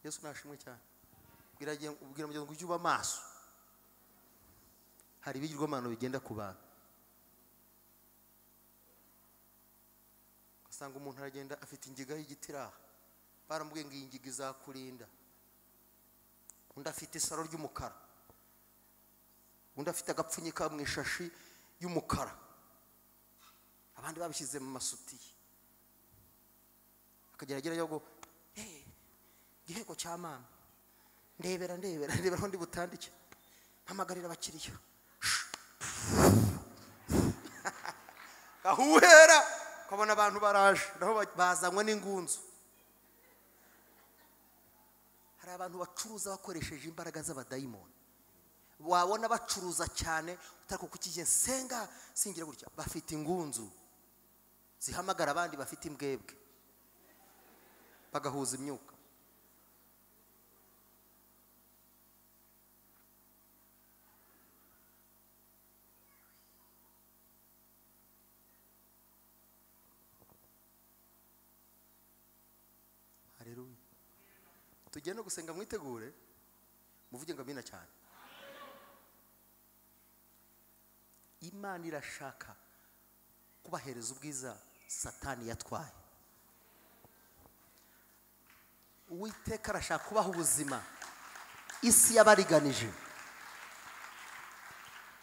Yesu nashimwe cyane. Bwira mugenzi ngo ujye uba maso, hari ibigirwamana bigenda ku bantu. Ugasanga umuntu aragenda afite ingiga y'igitiraha, baramubwiye ngo iyi ngiga izakurinda. Undi afite isaro ry'umukara, undi afite agapfunyika mu ishashi y'umukara, abandi babishyize mu masutiye. Akageragera yo ngo giheko cya mama, ndebera ndebera ndebera aho ndi butandike, mpamagarira abakiriya. Ahuhera ukabona abantu baraje, naho bazanywe n'ingunzu. Hari abantu bacuruza bakoresheje imbaraga z'abadayimoni. Wabona bacuruza cyane utari kukije nsenga singira gutya, bafite ingunzu zihamagara abandi bafite imbwebwe, bagahuza imyuka. Haleluya. Tujye no gusenga mwitegure, Muvuge ngo amina cyane. Imana irashaka kubahereza ubwiza Satani yatwaye. Uwiteka arashaka kubaha ubuzima isi yabariganije.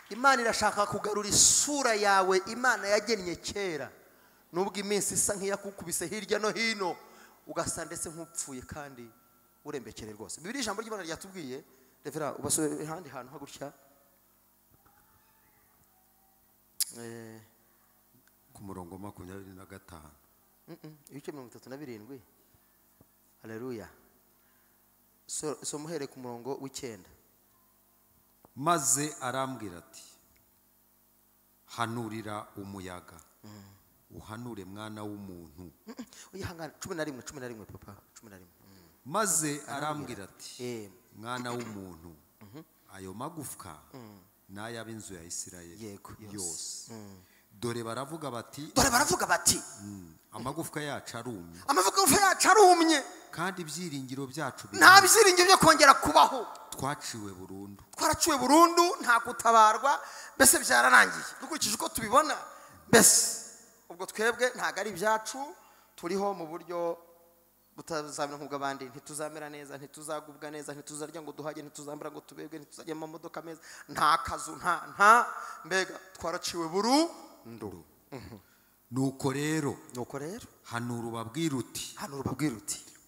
Imana irashaka kugarura isura yawe Imana yagennye kera, nubwo iminsi isa nk'iyakukubise hirya no hino ugasa ndetse nk'upfuye kandi urembekere rwose. Bibiri ijambo ry'Imana ryatubwiye, revera ubasore ahandi hantu hagutya ku murongo 25 ibice 37. Haleluya. So muhere ku murongo w'9. Maze arambwira ati hanurira umuyaga, uhanure mwana w'umuntu. Uyihangana 11 papa 11. Maze arambwira ati mwana w'umuntu, ayo magufwa n'ay'ab'inzu ya Isirayeli yose. Dore baravuga bati, amagufwa yacu arumye, amagufwa yacu arumye, kandi ibyiringiro byacu nta byiringiro byo kongera kubaho, twaciwe burundu, twaraciwe burundu, nta gutabarwa, mbese byararangiye dukurikije uko tubibona. Mbese ubwo twebwe ntago ari ibyacu, turiho mu buryo butazamera nk'ubw'abandi, ntituzamera neza, ntituzagubwa neza, ntituzarya ngo duhage, ntituzambara ngo tubebwe, ntituzajya mu modoka meza, nta kazu, nta mbega twaraciwe burundu. Nuko rero hanura ubabwira uti,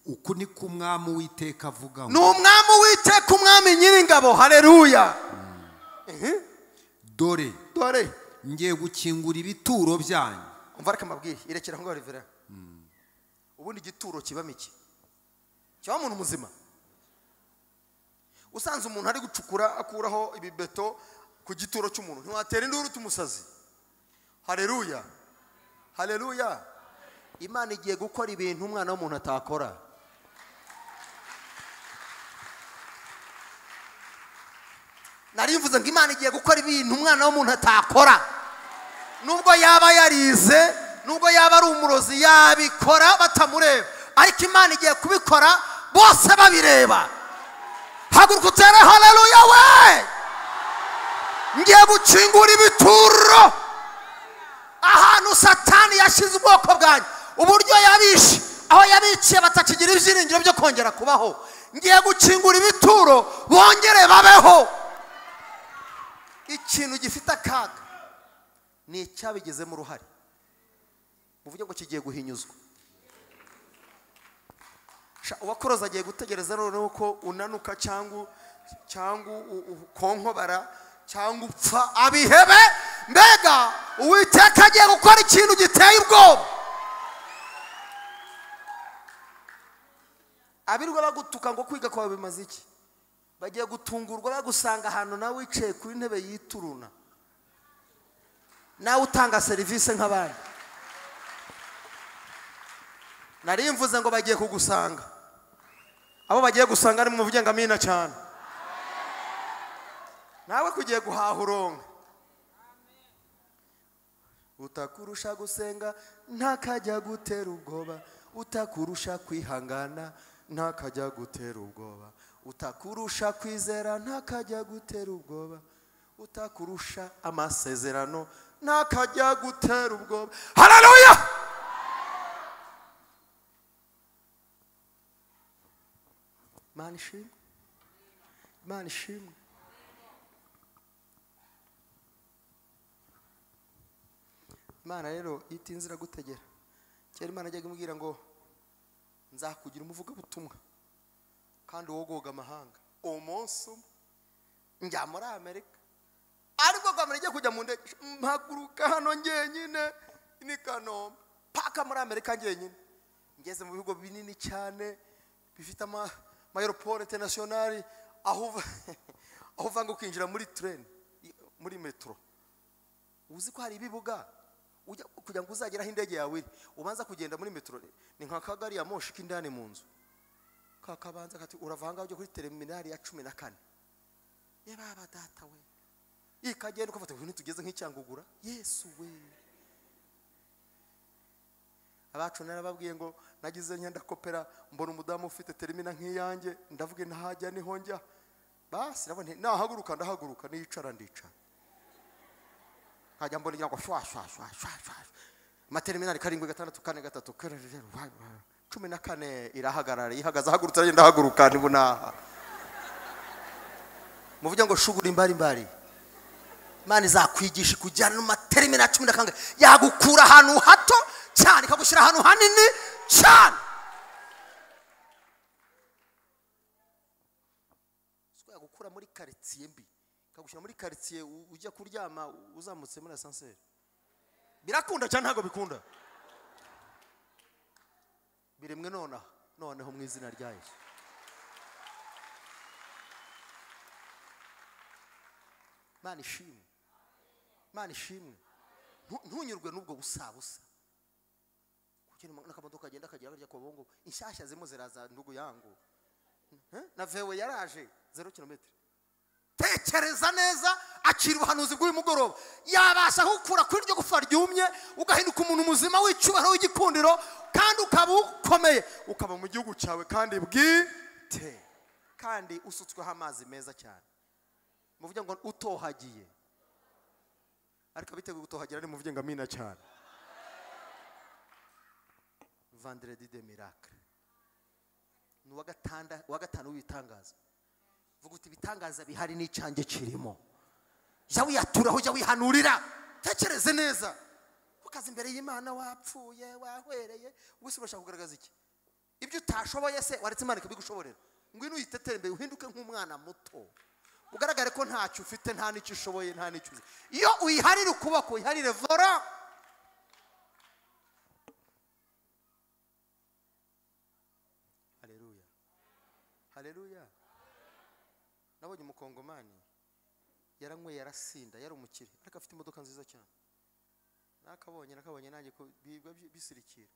uku ni ko umwami Uwiteka avuga ngo, ni umwami Uwiteka umwami nyiringabo. Haleluya. Dore ngiye gukingura ibituro byanyu. Umva reka mbabwire, irekera ngo revera. Ubundi igituro kibamo iki? Kiba umuntu muzima. Usanze umuntu ari gucukura akuraho ibibeto ku gituro cy'umuntu, ntiwatera induru tumusazi. Haleluya. Haleluya. Imana igiye gukora ibintu umwana w'umuntu atakora. Narivuze ngo Imana igiye gukora ibintu umwana w'umuntu atakora. Nubwo yaba yarize, nubwo yaba ari umurozi, yabikora batamureba, ariko Imana igiye kubikora bose babireba. Haguruka utere haleluya we. Ngiye gukingura ibituro ahantu Satani yashize ubwoko bwanyu, uburyo yabishe, aho yabiciye batakigira ibyiringiro byo kongera kubaho. Ngiye gukingura ibituro bongere babeho. Ikintu gifite akaga ni icyabigizemo uruhare, muvuge ngo kigiye guhinyuzwa. Uwakoroza agiye gutegereza noneho ko unanuka cyangwa ukonkobara cyangwa upfa abihebe. Mbega Uwiteka agiye gukora ikintu giteye ubwoba. Abirwa bagutuka ngo kwiga kwawe bimaze iki, bagiye gutungurwa bagusanga ahantu nawe wicaye ku intebe yituruna, nawe utanga serivisi nk'abandi. Nari mvuze ngo bagiye kugusanga. Abo bagiye gusanga ari muvuge ngo amina cyane. Nawe kugiye guhaha uronka. Utakurusha gusenga ntakajya gutera ubwoba, utakurusha kwihangana ntakajya gutera ubwoba, utakurusha kwizera ntakajya gutera ubwoba, utakurusha amasezerano ntakajya gutera ubwoba. Haleluya. Imana ishimwe, Imana ishimwe. Imana rero itinze iragutegera. Kera Imana ajyaga imubwira ngo nzakugira umuvugabutumwa kandi wogoga amahanga. Umunsi umwe njya muri Amerika, ariko bwa mbere ngiye kujya mu ndege, mpaguruka hano njyenyine ni Kanombe paka muri Amerika njyenyine. Ngeze mu bihugu binini cyane bifite ama aéroport international, aho uvanga ukinjira muri train, muri metro. Uzi ko hari ibibuga ujya kugira ngo uzageraho indege yawe iri, ubanza kugenda muri metro. Ni nka kagari ya moshi k'indani mu nzu, kakabanza kati uravanga ujya kuri terminal ya 14. Ye baba data we, ikagenda ukafata ibintu tugeze nk'icyangugura. Yesu we. Abacu narababwiye ngo nagize nyanda kopera, mbona umudamu ufite termina nk'iyanjye, ndavuga ntahajya niho njya. Basi nabone nahaguruka ndahaguruka, nicara ndicara, nkajya mbona ngo shwa shwa shwa shwa shwa. Amaterminali 7 6 4 3 14 irahagarara, ihagaze ahagurutse aragenda ahaguruka nibunaha. Muvuge ngo shuguri mbari mbari. Imana izakwigisha kujyana no materminali 14, yagukura ahantu hato cyane ikagushyira ahantu hanini cyane. Siko yagukura muri quartier mbi ikagushyira muri quartier ujya kuryama uzamutse muri ascenseur. Birakunda cyane ntago bikunda. Biremwe nonaha noneho mu izina rya Yesu. Imana ishimwe, Imana ishimwe. Ntunyurwe n'ubwo busabusa. Kuko n'akamodoka kagenda kagera karya kwa bongo, inshyashya zimo ziraza ndugu yangu. Na vewe yaraje 0 km. Tekereza neza, akira ubuhanuzi bw'uyu mugoroba. Yabasha gukura kuri iryo gufa ryumye, ugahinduka umuntu muzima w'icyubahiro w'igikundiro, kandi ukaba ukomeye, ukaba mu gihugu cyawe kandi bwite, kandi usutsweho amazi meza cyane. Muvuge ngo utohagiye. Ariko abiteguye gutohagira ni muvuge ngo amina cyane. Vendredi de miracle. Ni uwa gatanu w'ibitangaza. Vuga uti ibitangaza bihari n'icyanjye kirimo. Jya wiyaturaho, jya wihanurira. Tekereze neza. Ukaza imbere y'Imana wapfuye, wahwereye, ubuse urashaka kugaragaza iki? Ibyo utashoboye se waretse Imana ikabigushoborera. Ngwino uyitetere imbere, uhinduke nk'umwana muto. Ugaragare ko ntacyo ufite, nta n'icyo ushoboye, nta n'icyo uzi. Iyo uyiharira ukuboko, uyiharire vora. Haleluya. Haleluya. Nabonye umukongomani yaranyweye yarasinda, yari umukire ariko afite imodoka nziza cyane. Nakabonye nanjye ko bisirikira.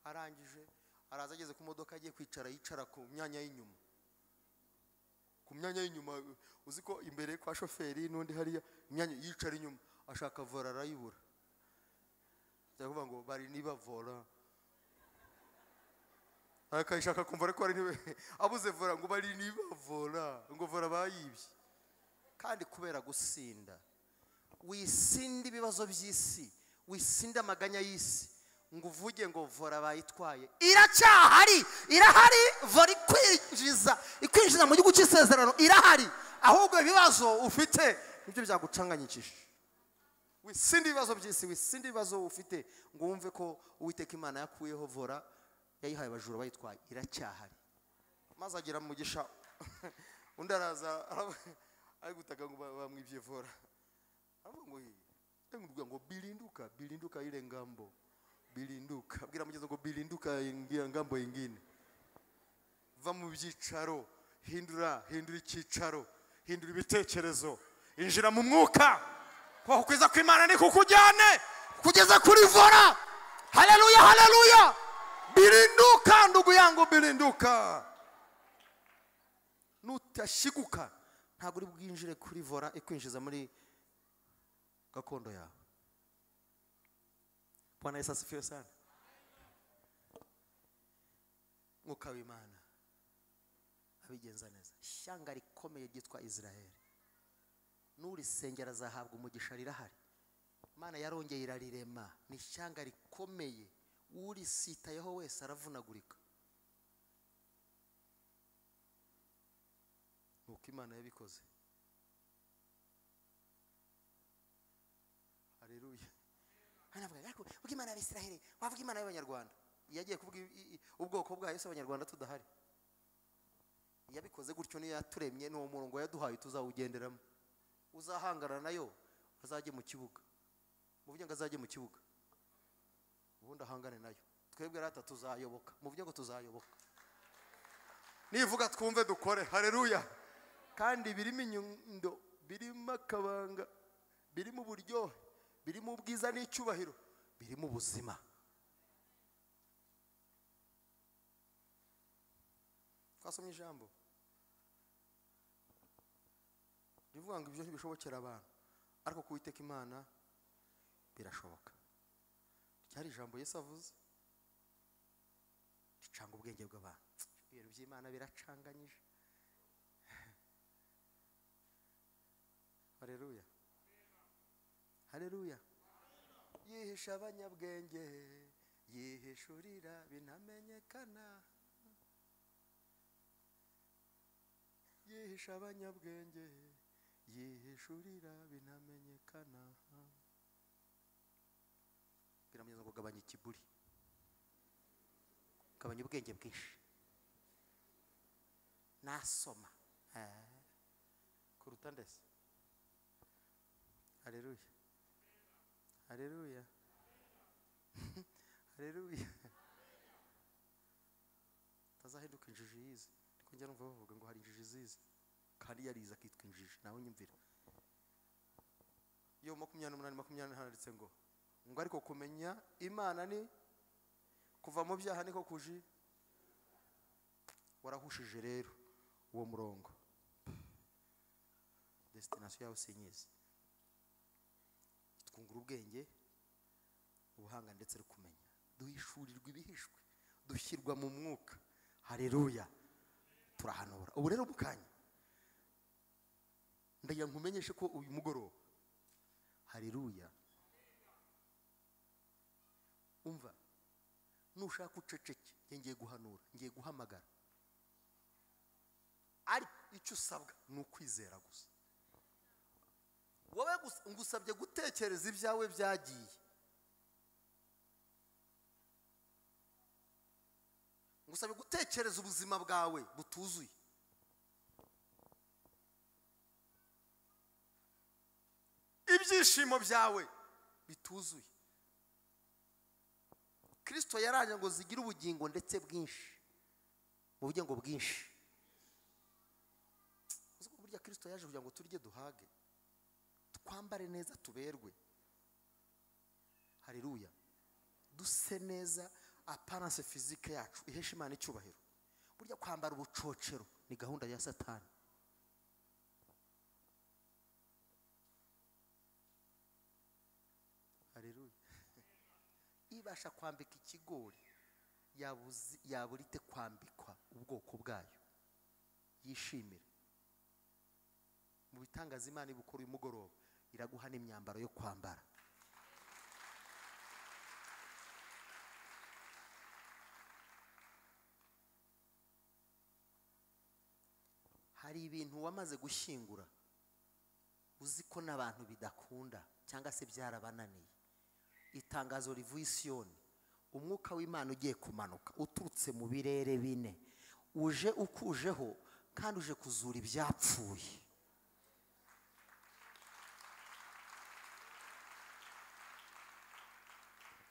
Arangije araza ageze ku modoka agiye kwicara, yicara ku myanya y'inyuma. Ku myanya y'inyuma, uzi ko imbere kwa shoferi n'undi hariya imyanya, yicara inyuma ashaka vora arayibura. Ndavuga ngo bari niba vora. Akayishaka kumva ariko ari niwe abuze vora, ngo bari niba vora, ngo vora bayibye. Kandi kubera gusinda, wisinda ibibazo by'isi, wisinda amaganya y'isi, ngo uvuge ngo vora bayitwaye. Iracyahari, irahari, vora ikwinjiza mu gihugu cy'isezerano, irahari. Ahubwo ibibazo ufite nibyo byagucanganyikije. Wisinde ibibazo by'isi, wisinde ibibazo ufite, ngo wumve ko Uwiteka Imana yakuyeho vora, yayihaye abajura bayitwaye, iracyahari. Maze agira mugisha undi araza ari gutaka ngo bamwibye vora. Aravuga ngo ngo ngo bilinduka, bilinduka ile ngambo. Bilinduka. Bwira mugenzi ngo bilinduka ingia ngambo ingine. Va mu byicaro, hindura icyicaro, hindura ibitekerezo, injira mu mwuka. Kwa kwiza kw'Imana ni kukujyane kugeza kuri vora. Haleluya, haleluya. Bilinduka ndugu yangu, bilinduka. Nutashiguka ntabwo uri bwinjire kuri vora ikwinjiza muri gakondo yawe. Bwana Yesu asifiwe sana. Mwuka w'Imana abigenza neza. Ishyanga rikomeye ryitwa Israel, n'urisengera azahabwa umugisha, rirahari. Imana yarongeye irarirema, ni ishyanga rikomeye, urisitayeho wese aravunagurika. Nuko Imana yabikoze. Haleluya. Hanavuga ariko uko Imana y'Abisiraheli, wavuga Imana y'Abanyarwanda. Yagiye kuvuga ubwoko bwa Yesu Abanyarwanda tudahari. Yabikoze gutyo, niyo yaturemye, n'uwo murongo yaduhaye tuzawugenderamo. Uzahangana nayo azajye mu kibuga. Muvuge ngo azajye mu kibuga. Ubundi ahangane nayo. Twebwe rata tuzayoboka. Muvuge ngo tuzayoboka. Nivuga twumve dukore. Haleluya. Kandi birimo inyundo, birimo akabanga, birimo uburyohe, birimo ubwiza n'icyubahiro, birimo ubuzima. Twasomye ijambo rivuga ngo ibyo ntibishobokera abantu, ariko ku Uwiteka Imana birashoboka. Ryari ijambo Yesu avuze ricanga ubwenge bw'abantu. Ibintu by'Imana biracanganyije. Haleluya, haleluya. Yihisha abanyabwenge, yihishurira binamenyekana. Yihisha abanyabwenge, yihishurira binamenyekana. Biramugeza ngo gabanya ikiburi, gabanya ubwenge bwinshi. Nasoma kuruta ndese. Haleluya, haleluya, haleluya. Tazahinduka injiji yize. Niko njya numva bavuga ngo hari injiji zize, kandi yarize akitwa injiji. Nawe nyumvira. Yo 28:20 handitse ngo ariko kumenya Imana ni kuva mu byaha niko kuji. Warahushije rero uwo murongo, destination yawe sinyizi. Twungura ubwenge, ubuhanga ndetse no kumenya. Duhishurirwa ibihishwe, dushyirwa mu mwuka. Haleluya, turahanura. Ubu rero mukanya ndagira nkumenyeshe ko uyu mugoroba, haleluya, umva, nushaka uceceke, ngiye guhanura, ngiye guhamagara. Ariko icyo usabwa ni ukwizera gusa. Wowe ngusabye gutekereza ibyawe byagiye, ngusabye gutekereza ubuzima bwawe butuzuye. Ibyishimo byawe bituzuye. Kristo yaraje ngo zigire ubugingo ndetse bwinshi. Mu bugingo bwinshi. Uzi ko burya Kristo yaje kugira ngo turye duhage, twambare neza tuberwe. Haleluya. Duse neza, apparence physique yacu ihesha Imana icyubahiro. Burya kwambara ubucocero ni gahunda ya Satani. Haleluya. Ibasha kwambika ikigori, yaburite kwambikwa ubwoko bwayo yishimira. Mu bitangaza Imana ibukora uyu mugoroba, iraguha n'imyambaro yo kwambara. Hari ibintu wamaze gushyingura uzi ko n'abantu bidakunda cyangwa se byarabananiye. Itangazo rivuye Siyoni, umwuka w'Imana ugiye kumanuka uturutse mu birere bine, uje ukujeho kandi uje kuzura ibyapfuye.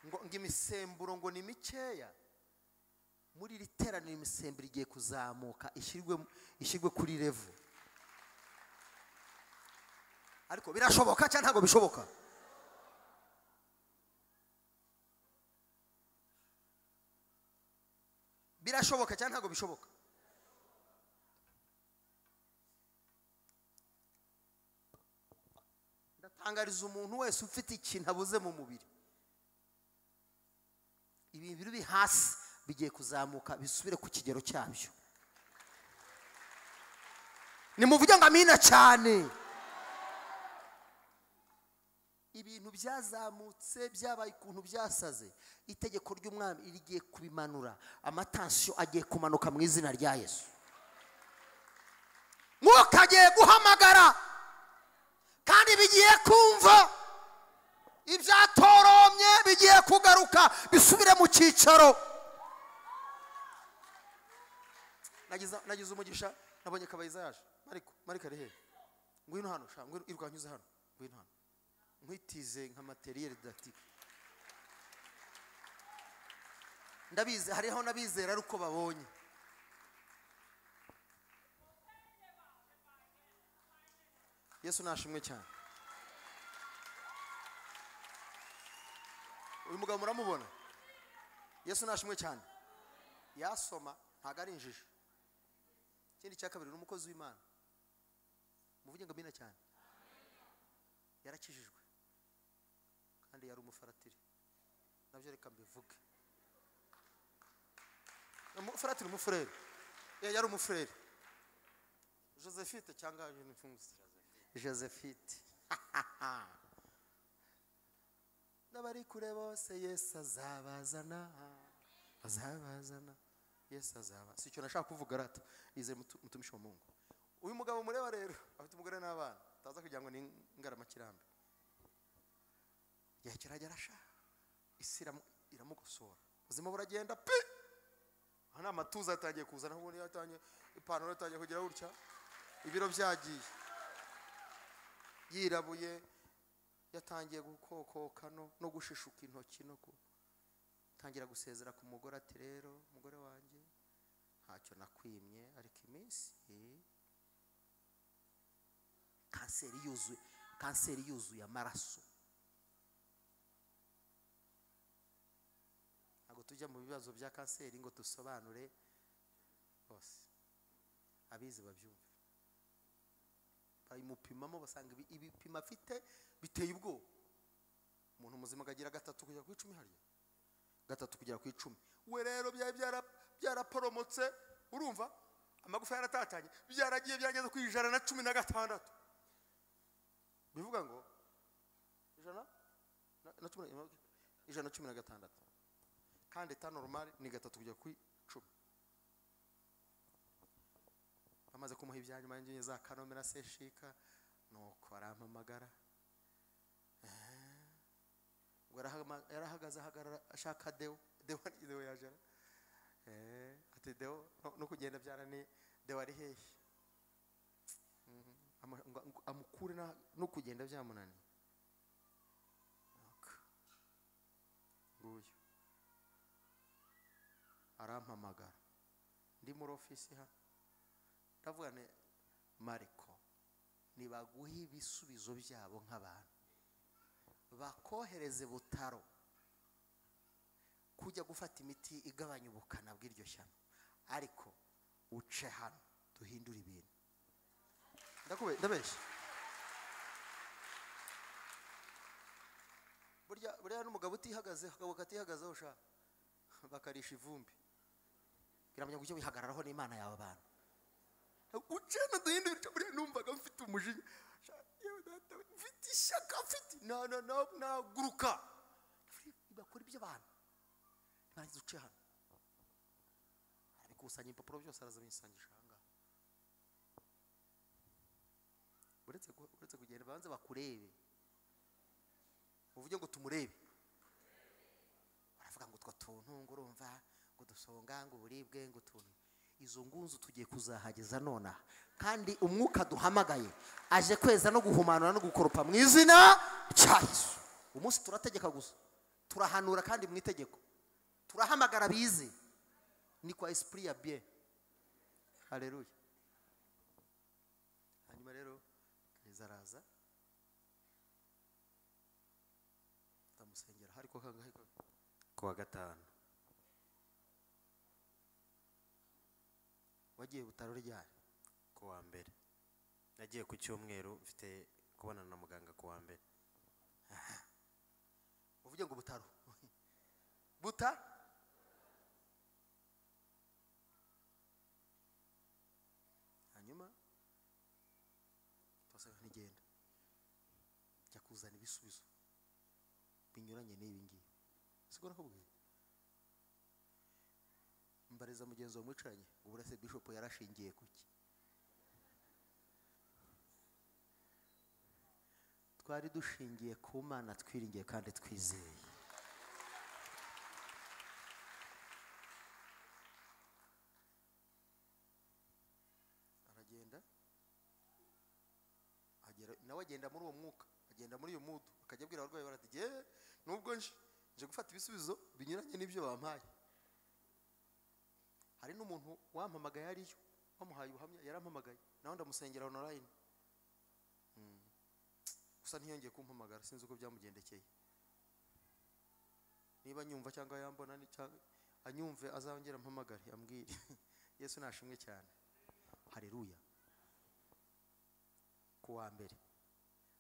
Ngo imisemburo ngo ni mikeya. Muri iri teraniro imisemburo igiye kuzamuka ishyirwe kuri level. Ariko birashoboka cyangwa ntabwo bishoboka? Birashoboka cyangwa ntabwo bishoboka? Ndatangariza umuntu wese ufite ikintu abuze mu mubiri, ibi biri hasi bigiye kuzamuka bisubire ku kigero cyabyo. Nimuvuge ngo amina cyane. Ibintu byazamutse byabaye ukuntu byasaze, itegeko ry'umwami rigiye kubimanura. Amatansiyo agiye kumanuka mu izina rya Yesu. Mwuka agiye guhamagara kandi bigiye kumva. Ibyatoromye bigiye kugaruka bisubire mu cyicaro. Nagize umugisha, nabonye Kabayiza yaje. Mariko ari he? Ngwino hano, sha, ngwino iruka nyuze hano. Ngwino hano. Nkwitize nka materiel didactique. Ndabizi hariho nabizera aruko babonye. Yesu nashimwe cyane. Uyu mugabo muramubona? Yesu nashimwe cyane. Yasoma ntago ari injiji. Ikindi cya kabiri ni umukozi w'Imana. Muvuge ngo amina cyane. Yarakijijwe kandi yari umufaratiri. Nabyo reka mbivuge. Umufaratiri, umufureri. Yari umufureri. Josephine cyangwa ibintu mfunguzi. Josephine n'abari kure bose Yesu azabazana, azabazana, Yesu azaba. Si icyo nashaka kuvuga rata, izere mutumishi wa Mungu. Uyu mugabo mureba rero afite umugore n'abana, taza kugira ngo ni ingaramakirambi. Igihe kiragera sha, isi iramugosora, ubuzima buragenda pe. Aha ni amatuza yatangiye kuzana, ubundi yatangiye ipantaro yatangiye kugira gutya, ibiro byagiye, yirabuye, yatangiye gukokoka no gushishuka intoki no gutangira gusezera ku mugore ati rero mugore wanjye ntacyo nakwimye, ariko iminsi kanseri yuzuye amaraso. Ntabwo tujya mu bibazo bya kanseri ngo dusobanure bose, abizi babyumve. Bayimupimamo basanga ibipimo afite biteye ubwoba. Umuntu muzima akagira 3 kugera ku 10, hariya 3 kugera ku 10. We rero byari byaraporomotse, urumva amagufa yaratatanye, byaragiye byageze ku 116. Bivuga ngo 116, kandi ta normal ni 3 kugera ku 10. Bamaze kumuha ibyanyuma y'ingingo za kanomera seshika, nuko arampamagara. Ngo yarahagaze ahagarara ashaka Deo, Deo yajara. Ati Deo no kugenda byarani, Deo ari hehe? Amukure no kugenda byamunaniye. Nguyu arampamagara ndi muri ofisi hano, ndavuga ne Mariko, nibaguha ibisubizo byabo nk'abantu, bakohereze Butaro kujya gufata imiti igabanya ubukana bw'iryo shyano, ariko uce hano duhindure ibintu. Ndabeshya burya n'umugabo utihagaze, akagabo katihagazeho sha bakarisha ivumbi. Kiramenya ngo ujye wihagararaho n'Imana yawe abantu. Ucana duhindure. Buriya numvaga mfite umujinya, yewe data mfite ishyaka, mfite na naguruka bakora ibyo abantu nibarangiza uce hano. Arabikusanya impapuro byose araza abisangisha aha ngaha. Uretse kugenda banze bakurebe, uvuge ngo tumurebe. Baravuga ngo utwo tuntu ngo urumva ngo dusonga ngo uburibwe ngo utuntu, izo ngunzu tugiye kuzahageza nonaha. Kandi umwuka duhamagaye aje kweza no guhumanura no gukoropa mu izina rya Yesu. Umunsi turategeka gusa, turahanura kandi mu itegeko, turahamagara bize, ni kwa esprit ya bien. Haleluya. Hanyuma rero Kariza araza, ndamusengera. Hariko kangahe? Kuwa 5. Wagiye Butaro ryari? Kuwa 1. Nagiye ku cyumweru, mfite kubonana na muganga kuwa 1. Uvuge ngo Butaro. Buta? Hanyuma twasanga nigenda jya kuzana ibisubizo binyuranye n'ibi ngibi. Siko nakubwiye? Mbariza mugenzi wawe mwicaranye ngo burase bishop yarashingiye kuki? Twari dushingiye ku Mana twiringiye kandi twizeye. Aragenda agera, nawe agenda muri uwo mwuka, agenda muri uyo mudu, akajya abwira abarwayi barati je nubwo nje gufata ibisubizo binyuranye n'ibyo bampaye. Hari n'umuntu wampamagaye ariyo, wamuhaye ubuhamya, yarampamagaye nawe ndamusengera online. Gusa ntiyongeye kumpamagara, sinzi uko byamugendekeye. Niba nyumva cyangwa yambona anyumve azongera ampamagare ambwire. Yesu nashimwe cyane. Haleluya. Kuwa 1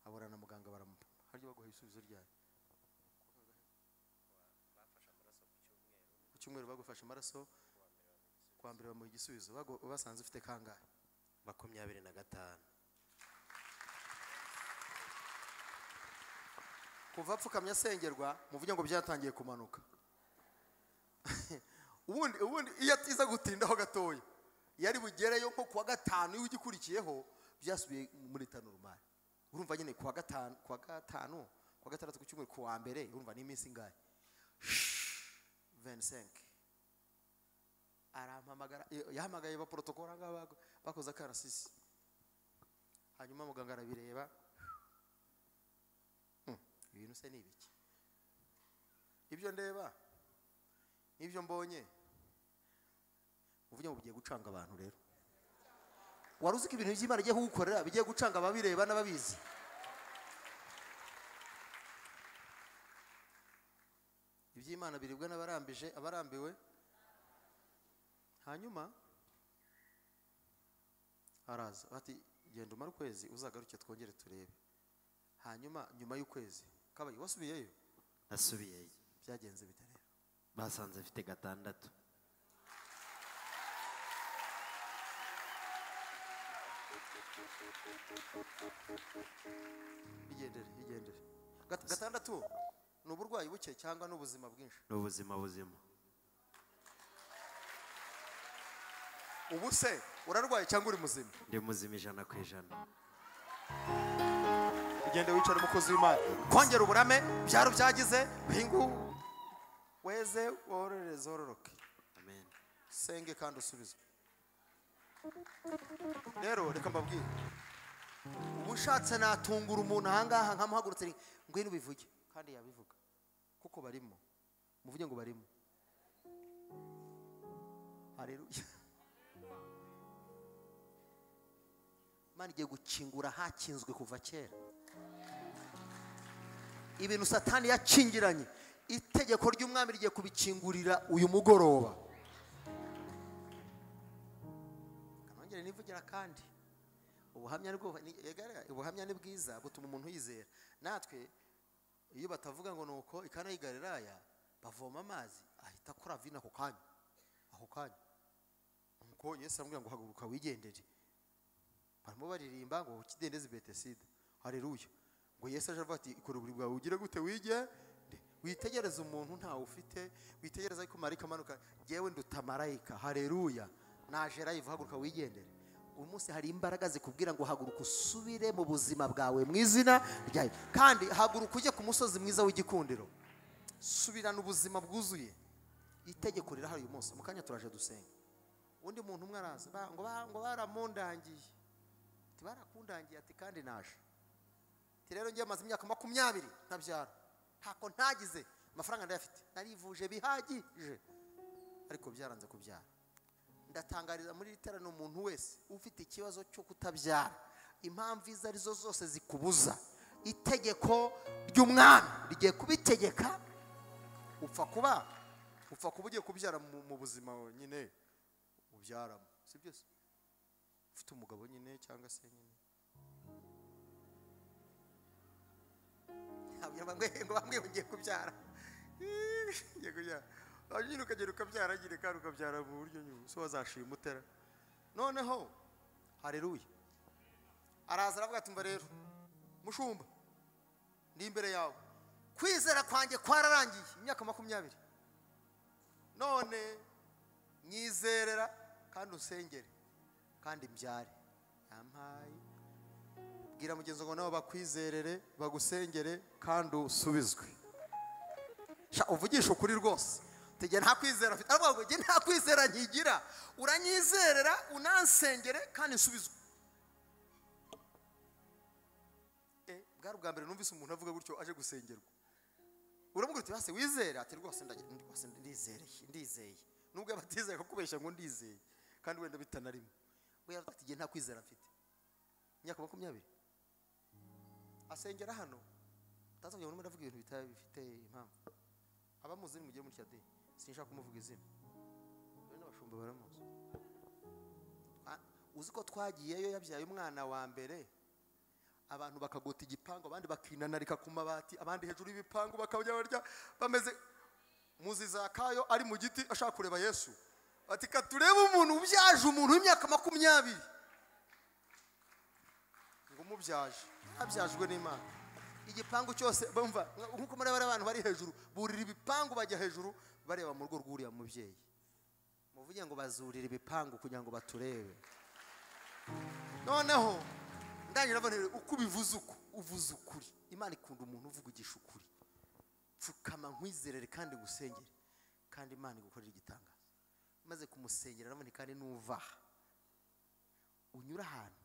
abora na muganga baramupima. Haryo baguha ibisubizo ryari? Ku cyumweru bagufashe amaraso, kuwa 1 bamuha igisubizo. Basanze ufite kangahe? 25. Kuva apfukamye asengerwa, muvuge ngo byatangiye kumanuka. Ubundi iyo atiza gutindaho gatoya, yari bugereyo nko kuwa gatanu y'ugikurikiyeho, byasubiye muri normal. Urumva nyine kuwa gatanu, kuwa gatandatu, ku cyumweru, kuwa mbere, urumva ni iminsi ingahe? 25. Arampamagara, yahamagaye ba protocol ngaba bakoze akarasisi. Hanyuma muganga arabireba. Ibintu se ni ibiki? Ibyo ndeba, ibyo mbonye, uvuge ngo ugiye gucanga abantu rero. Wari uzi ko ibintu by'Imana igiye kugukorera bigiye gucanga ababireba n'ababizi? Iby'Imana biribwa n'abarambije, abarambiwe. Hanyuma araza ati genda umare ukwezi uzagaruke twongere turebe. Hanyuma nyuma y'ukwezi kabaye wasubiyeyo? Nasubiyeyo. Byagenze bite rero? Basanze mfite 6. Igendere. 6 ni uburwayi buke cyangwa n'ubuzima bwinshi? Ni ubuzima buzima. Ubu se urarwaye cyangwa uri muzima? Ndi muzima 100%. Ugende wicare umukozi w'Imana. Kongera uburame byaro byagize hingu weze wororeze ororoke. Amen. Senge kandi usubizwe. Rero reka mbabwire, ubu ushatse natungura umuntu ahangaha nkamuhagurutse ngwino ubivuge, kandi yabivuga kuko barimo. Muvuge ngo barimo. Haleluya. Imana igiye gukingura hakinzwe kuva kera. Ibintu Satani yakingiranye, itegeko ry'umwami rigiye kubikingurira uyu mugoroba. Kanongere nivugira kandi ubuhamya ni bwiza butuma umuntu yizera. Natwe iyo batavuga ngo nuko ikana y'i Galilaya bavoma amazi ahita akora vino ako kanya, ako kanya. Nuko Yesu aramubwira ngo haguruka wigendere. Barimo baririmba ngo kidendezi Betesida. Haleluya. Ngo Yesu aje avuga ati ikora uburiri bwawe ugire gute wige? Witegereza umuntu ntawe ufite, witegereza ariko marayika amanuka, jewe nduta marayika. Haleluya. Naje live, haguruka wigendere. Uyu munsi hari imbaraga zikubwira ngo haguruka usubire mu buzima bwawe mu izina rya Yesu. Kandi haguruka ujye ku musozi mwiza w'igikundiro. Subirana ubuzima bwuzuye. Itegeko rirahari uyu munsi. Mu kanya turaje dusenga. Undi muntu umwe araza ngo baramundangiye. Ati barakundangiye, ati kandi naje. Ati rero ngiye maze imyaka 20 ntabyara. Ntako ntagize, amafaranga ndayafite, narivuje bihagije, ariko byaranze kubyara. Ndatangariza muri iterano umuntu wese ufite ikibazo cyo kutabyara, impamvu izo arizo zose zikubuza, itegeko ry'umwami rigiye kubitegeka. Upfa kuba ugiye kubyara mu buzima nyine ubyaramo, si byose? Ufite umugabo nyine cyangwa se nyine ngo bamwe ugiye kubyara, ngiye kubyara nyine, ukagera ukabyara nyine kandi ukabyara mu buryo nyine so wazashima utera. Noneho haleluya, araza aravuga ati mva rero mushumba, ndi imbere yawe, kwizera kwanjye kwararangiye imyaka 20, none nyizerera kandi usengere kandi mbyare. Yampaye. Bwira mugenzi ngo nabo bakwizerere bagusengere kandi usubizwe. Sha uvugisha ukuri rwose. Tujye nta kwizera afite, aravuga ngo nta kwizera nkigira, uranyizerera unansengere kandi nsubizwe. Bwari ubwa mbere numvise umuntu avuga gutyo aje gusengerwa. Uramubwira uti base wizera, ati rwose rwose ndizereye, ndizeye. Nubwo abatizeye ko kubeshya ngo ndizeye kandi wenda bitanarimo. We yaravuga ati nta kwizera mfite. Imyaka 20 asengera hano, tazongera urimo ndavuga ibintu bifite impamvu. Abamuzi mugire muri cyade, sinshaka kumuvuga izina. We n'abashumba baramuzi. Uzi ko twagiyeyo yabyaye umwana wa mbere, abantu bakagota igipangu, abandi bakinanarika ku mabati, abandi hejuru y'ibipangu bakajya barya bameze muzi Zakayo ari mu giti ashaka kureba Yesu. Ati katurebe umuntu ubyaje umuntu w'imyaka 20. Ngo umubyaje, abyajwe n'Imana. Igipangu cyose bumva nkuko muri abantu bari hejuru burira ibipangu bajya hejuru bareba mu rugo rw'uriya mubyeyi. Muvuge ngo bazurira ibipangu kugira ngo baturebe. Noneho ndangira mbona uko ubivuze uko uvuze ukuri. Imana ikunda umuntu uvugisha ukuri. Pfukama nkwizerere kandi gusengere kandi Imana igukorera igitangaza. Maze kumusengera nabone kandi nuva unyura ahantu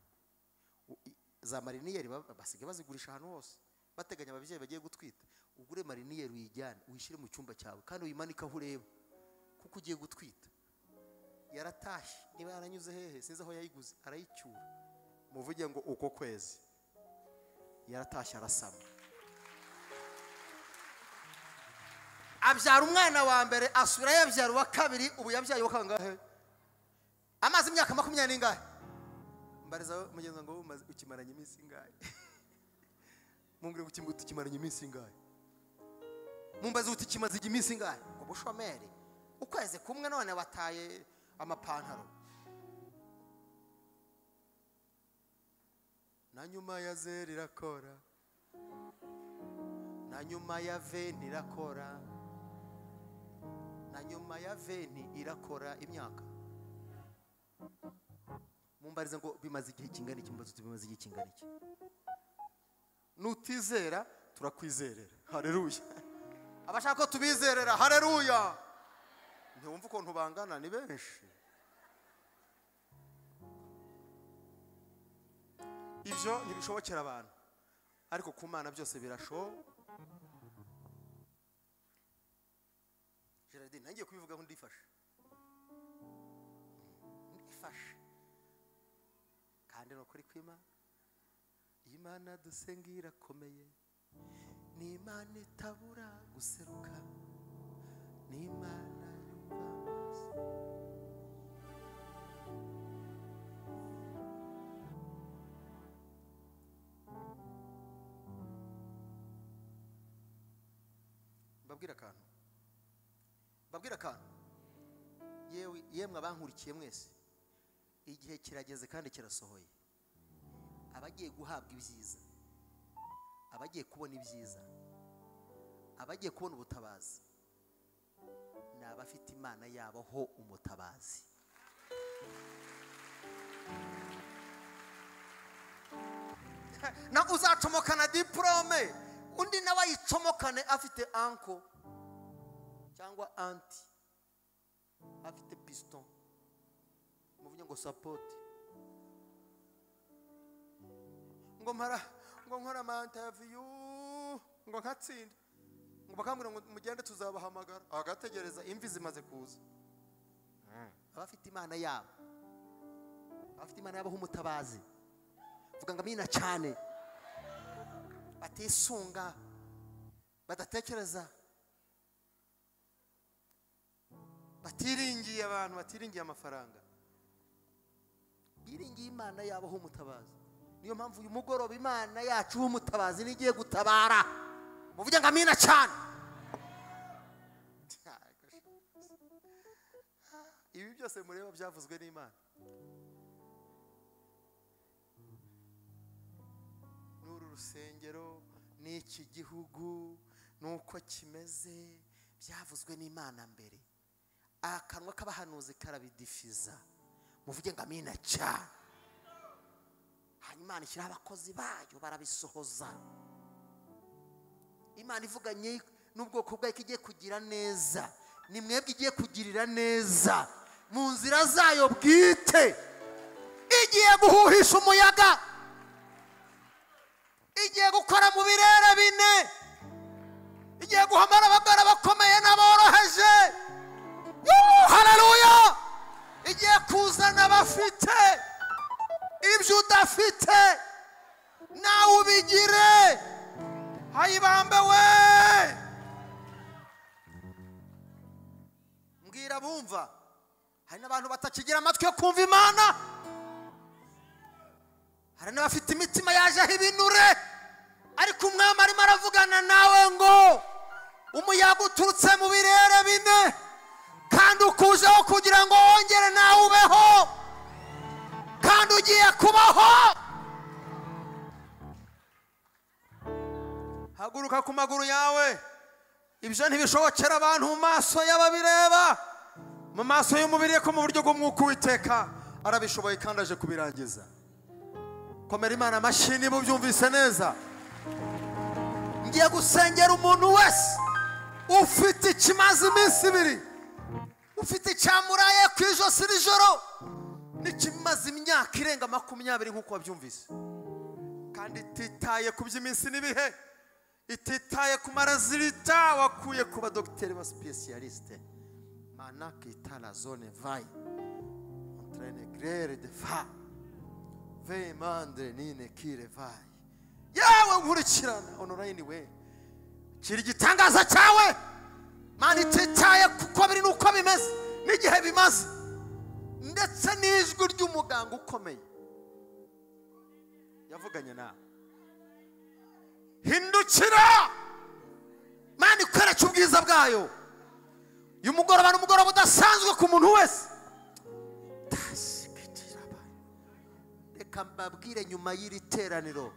za mariniyeri basigaye bazigurisha ahantu hose bateganya ababyeyi bagiye gutwita. Ugure mariniyeri uyijyane uyishyire mu cyumba cyawe kandi uyimanike aho ureba kuko ugiye gutwita. Yaratashye niba yaranyuze hehe sinzi aho yayiguze arayicyura. Muvuge ngo uko kwezi yaratashye arasama abyara umwana wa mbere asubira yabyara uwa kabiri. Ubu yabyaye uwa kangahe? Amaze imyaka 20 n'ingahe? Mbariza mugenzi ngo umaze ukimaranye iminsi ingahe? Mungire ngo ukimaranye iminsi ingahe? Mumbaze uti kimaze iminsi ingahe? Ngo bushomeri ukwezi kumwe none wataye amapantaro. Na nyuma ya zeri irakora, na nyuma ya veni irakora, na nyuma ya veni irakora imyaka. Mumbarize ngo bimaze igihe kingana iki? Mumbaze uti bimaze igihe kingana iki? Nutizera turakwizerera. Haleluya. Abashaka ko tubizerera haleluya. Ntiwumva ukuntu bangana ni benshi. Ibyo ntibishobokera abantu ariko ku Mana byose birashoboka. Gerardine ntangiye kubivugaho ndifashe kandi no kuri kw'Imana. Imana dusenga irakomeye, ni Imana itabura guseruka, ni Imana yumva amaso. Mbabwira akantu yewe yemwe abankurikiye mwese, igihe kirageze kandi kirasohoye. Abagiye guhabwa ibyiza, abagiye kubona ibyiza, abagiye kubona ubutabazi ni abafite Imana yabo ho umutabazi. Na uzacomokana diplome undi nawe ayicomokane afite anko cyangwa anti, afite piston. Muvuge ngo support. Ngo mpara ngo nkora ama interview ngo nkatsinda ngo bakambwira ngo mugende tuzabahamagara, agategereza imvi zimaze kuza. Abafite Imana yabo, abafite Imana yabo umutabazi, vuga ngo amina cyane, batisunga, badatekereza, batiringiye abantu, batiringiye amafaranga, biringiye Imana yabo umutabazi. Niyo mpamvu uyu mugoroba Imana yacu umutabazi nigiye gutabara. Muvuge ngo amina cyane. Ibi byose mureba byavuzwe n'Imana. N'uru rusengero n'iki gihugu nuko kimeze byavuzwe n'Imana mbere. Akanwa k'abahanuzi karabidifiza. Muvuge ngo amina cyane. Hanyuma Imana ishyira abakozi bayo barabisohoza. Imana ivuganye n'ubwoko bwayo igiye kugira neza, ni mwebwe igiye kugirira neza mu nzira zayo bwite. Igiye guhuhisha umuyaga, igiye gukora mu birere bine, igiye guhamara abagara bakomeye n'aboroheje. Haleluya. Igiye kuzana abafite ibyo udafite nawe ubigire. Hayibambe we. Mbwira bumva hari n'abantu batakigira amatwi yo kumva Imana, hari n'abafite imitima yajeho ibinure, ariko umwami arimo aravugana nawe ngo umuyaga uturutse mu birere bine kandi ukujeho kugira ngo wongere nawe ubeho, kandi ugiye kubaho. Haguruka ku maguru yawe. Ibyo ntibishobokera abantu mu maso y'ababireba, mu maso y'umubiri, ko mu buryo bw'umwuka Uwiteka arabishoboye kandi aje kubirangiza. Komera Imana amashyi niba ubyumvise neza. Ngiye gusengera umuntu wese ufite ikimaze iminsi ibiri, ufite icyamuraye ku ijosi nijoro, n'ikimaze imyaka irenga 20 nk'uko wabyumvise, kandi ititaye ku by'iminsi n'ibihe, ititaye ku marazilita wakuye ku badogiteri ba spécialiste. Manakita la zone vai entraîne grere de fa ve mandre nine kire vai. Yewe nkurikirana online we, kiri igitangaza cyawe. Mana ititaye kuko biri nuko bimeze n'igihe bimaze, ndetse n'ijwi ry'umuganga ukomeye yavuganye nawe. Hindukira, Mana ikwereke ubwiza bwayo. Uyu mugoroba ni umugoroba udasanzwe ku muntu wese. Reka mbabwire, nyuma y'iri teraniro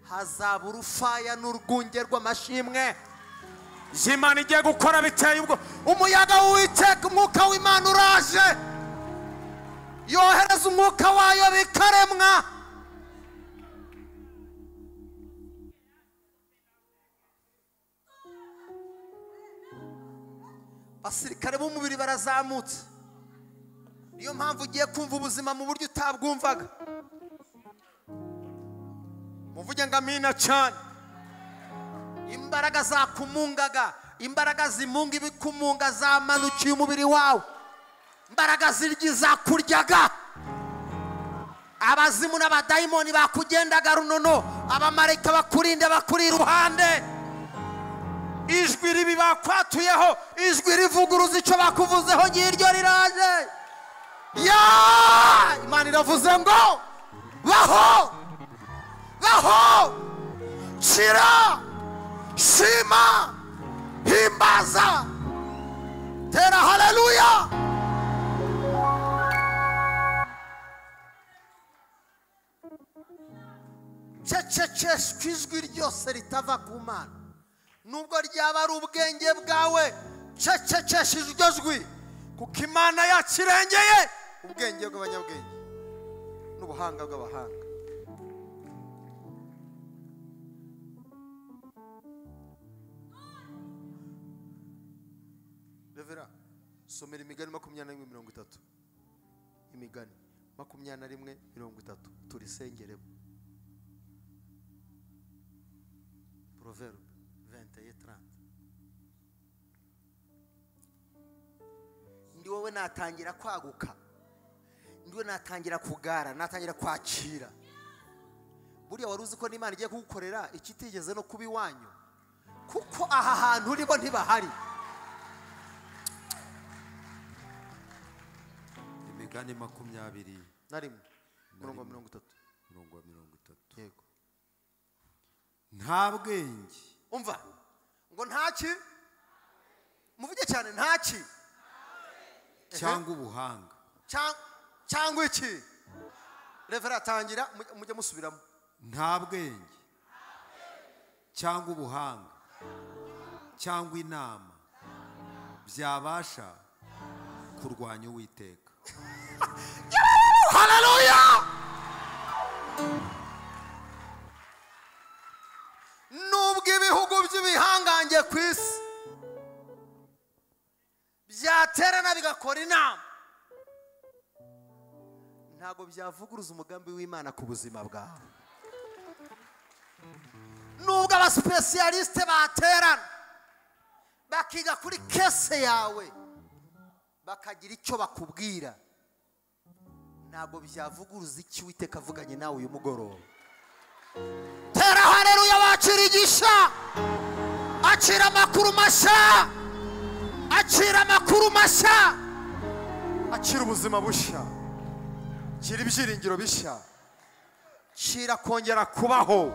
hazaba urufaya n'urwunge rw'amashimwe. Imana igiye gukora biteye ubwo. Umuyaga w'Uwiteka, umwuka w'Imana uraje, yohereza umwuka wayo bikaremwa. Abasirikare b'umubiri barazamutse. Niyo mpamvu ugiye kumva ubuzima mu buryo utabwumvaga. Muvuge ngo amina cyane. Imbaraga zakumungaga, imbaraga zimunga ibikumunga zamanukiye umubiri wawe, imbaraga zirya zakuryaga, abazimu n'abadayimoni bakugendaga runono, abamarayika bakurinda bakuri iruhande. Ijwi ribi bakwatuyeho, ijwi rivuguruza icyo bakuvuzeho, ngiryo riraje. Ya Imana iravuze ngo baho, baho, shira, shima, himbaza, tera haleluya. Cecekeshwa ijwi ryose ritava ku Mana, nubwo ryaba ari ubwenge bwawe. Cecekesha iryo jwi, kuko Imana yakirengeye ubwenge bw'abanyabwenge n'ubuhanga bw'abahanga. Revera, somera imigani 21:30. Imigani 21:30, turisengeremo. Proverbe 21:30. Ndi wowe natangira kwaguka, ndi wowe natangira kugara, natangira kwakira. Buriya wari uzi ko n'Imana igiye kugukorera ikitigeze no kuba iwanyu, kuko aha hantu uribo ntibahari. Imigani 21 30. 30. Yego. Nta bwenge. Umva ngo ntaki, muvuge cyane, ntaki cyangwa ubuhanga cyangwa iki. Revera tangira, mujye musubiramo. Nta bwenge cyangwa ubuhanga cyangwa inama byabasha kurwanya Uwiteka. Haleluya! Nubwo ibihugu by'ibihangange ku isi byaterana bigakora inama, ntabwo byavuguruza umugambi w'Imana ku buzima bwawe. Nubwo abasipesiyalisite baterana bakiga kuri kese yawe, bakagira icyo bakubwira, ntabwo byavuguruza icyo Uwiteka avuganye nawe uyu mugoroba. Tera haleluya, wakira igisha, akira amakuru mashya, akira amakuru mashya, akira ubuzima bushya, akira ibyiringiro bishya, akira kongera kubaho,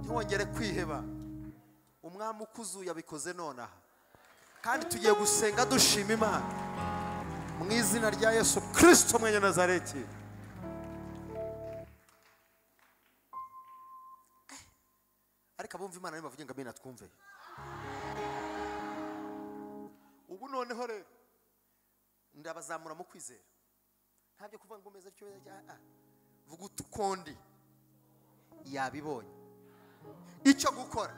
ntiwongere kwiheba. Umwami ukuzuye abikoze nonaha, kandi tugiye gusenga dushima Imana mu izina rya Yesu Kristo mwenye Nazareti. Ariko abumva Imana bavuge ngo amena twumve. Ubu noneho rero ndabazamura mu kwizera. Ntabyo kuvuga ngo meze cyo vuga utukondi yabibonye. Icyo gukora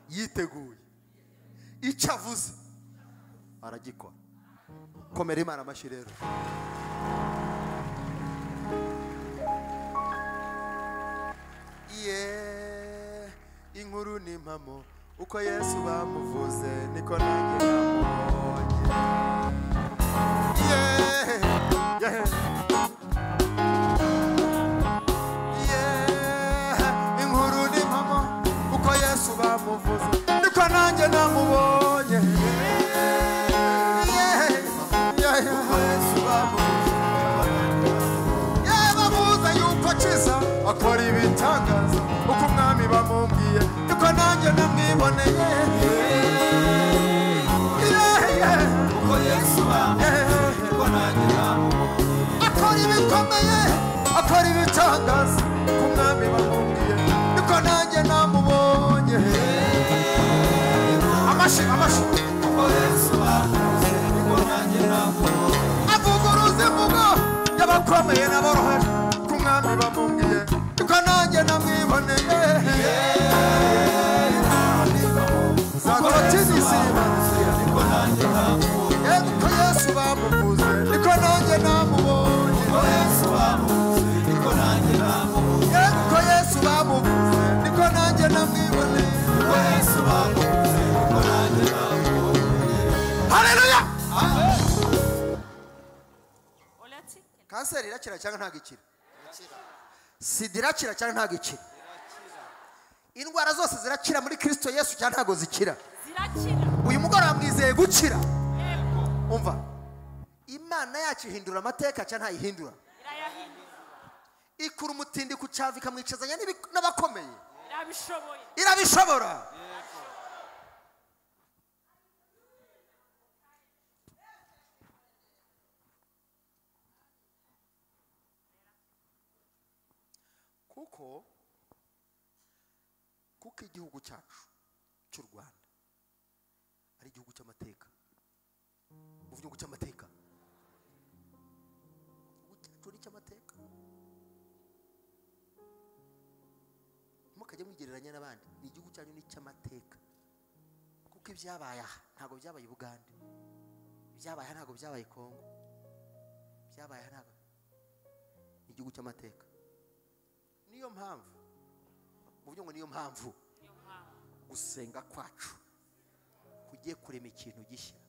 yiteguye, icyo avuze aragikora. Komera Imana amashyi rero. Inkuru ni impamo uko Yesu bamuvuze niko nanjye namubonye. Inkuru ni impamo uko Yesu bamuvuze niko nanjye namubonye. Bamuza yuko akiza akora ibitangaza uko umwami bamumbwiye niko nanjye namwiboneye. Uko Yesu bamuvuze niko nanjye namubonye. Akora ibikomeye akora ibitangaza uko umwami bamumbwiye niko nanjye namubonye. Amashyi amashyi. Uko Yesu bamuvuze niko nanjye namubonye. Avuguruza imvugo y'abakomeye n'aboroheje ku mwami bamumbwiye niko nanjye namwiboneye. Niko nanjye namubonye. Uko Yesu bamuvuze niko nanjye namubonye. Uko Yesu bamuvuze niko nanjye namubonye. Uko Yesu bamuvuze niko nanjye namwiboneye. Uko Yesu bamuvuze niko nanjye namubonye. Haleluya. Kanseri irakira cyangwa ntabwo ikira? Sida irakira cyangwa ntabwo ikira? Indwara zose zirakira muri Kristo Yesu cyangwa ntabwo zikira? Zirakira. Uyu mugoroba mwizeye gukira. Umva, Imana yacu ihindura amateka cyangwa ntayihindura? Irayahindura. Ikura umutindi ku cyavu ikamwicazanya n'abakomeye. Irabishoboye. Irabishobora. Kuko igihugu cyacu cy'u Rwanda ari igihugu cy'amateka. Mu gihugu cy'amateka, igihugu cyacu ni cy'amateka. Ntimukajye mwigereranya n'abandi, ni igihugu cyanyu ni cy'amateka. Kuko ibyabaye aha ntabwo byabaye i Bugande, ibyabaye aha ntabwo byabaye Kongo, ibyabaye aha ntabwo, ni igihugu cy'amateka. Niyo mpamvu mu buryo ngo niyo mpamvu gusenga kwacu kugiye kurema ikintu gishya.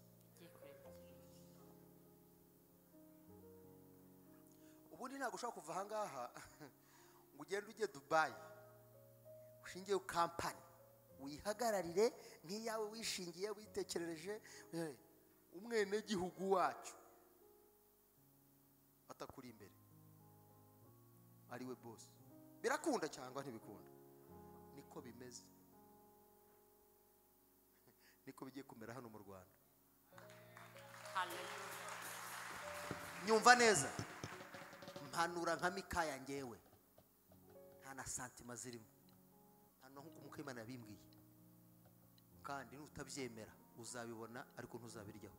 Ubundi ntabwo ushobora kuva aha ngaha ngo ugende ujye Dubai ushingiye kampani wihagararire nk'iyawe wishingiye witekerereje. Umwenegihugu wacu atakuri imbere ari we boss. Birakunda cyangwa ntibikunda? Niko bimeze, niko bigiye kumera hano mu Rwanda. Nyumva neza, mpanura nka Mikaya ngewe nta na santima zirimo, hano nkuko umwuka w'Imana yabimbwiye. Kandi nutabyemera uzabibona ariko ntuzabiryaho,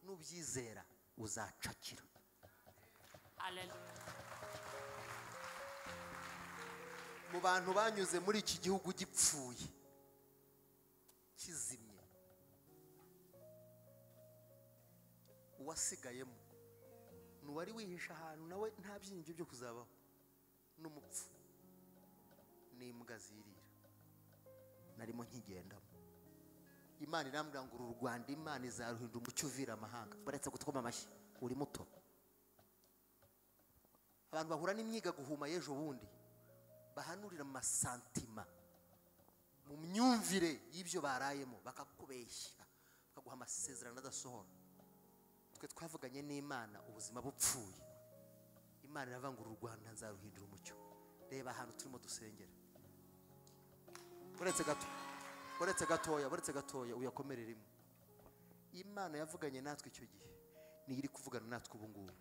nubyizera uzacakira. Mu bantu banyuze muri iki gihugu gipfuye kizimye, uwasigayemo n'uwari wihisha ahantu nawe nta byiringiro byo kuzabaho, n'umupfu n'imbwa zirira. Narimo nkigendamo, Imana irambwira ngo uru Rwanda Imana izaruhinda umucyo uvira amahanga. Baretse gutwoma amashyi, uri muto. Abantu bahura n'imyiga guhuma y'ejo bundi bahanurira mu masantima, mu myumvire y'ibyo barayemo, bakakubeshya bakaguha amasezerano adasohora. Twe twavuganye n'Imana ubuzima bupfuye, Imana iravuga ngo uru Rwanda nzaruhindura umucyo. Reba ahantu turimo dusengera. Uretse gato, uretse gatoya, uretse gatoya, uyakomereremo. Imana yavuganye natwe icyo gihe niyo iri kuvugana natwe ubu ngubu.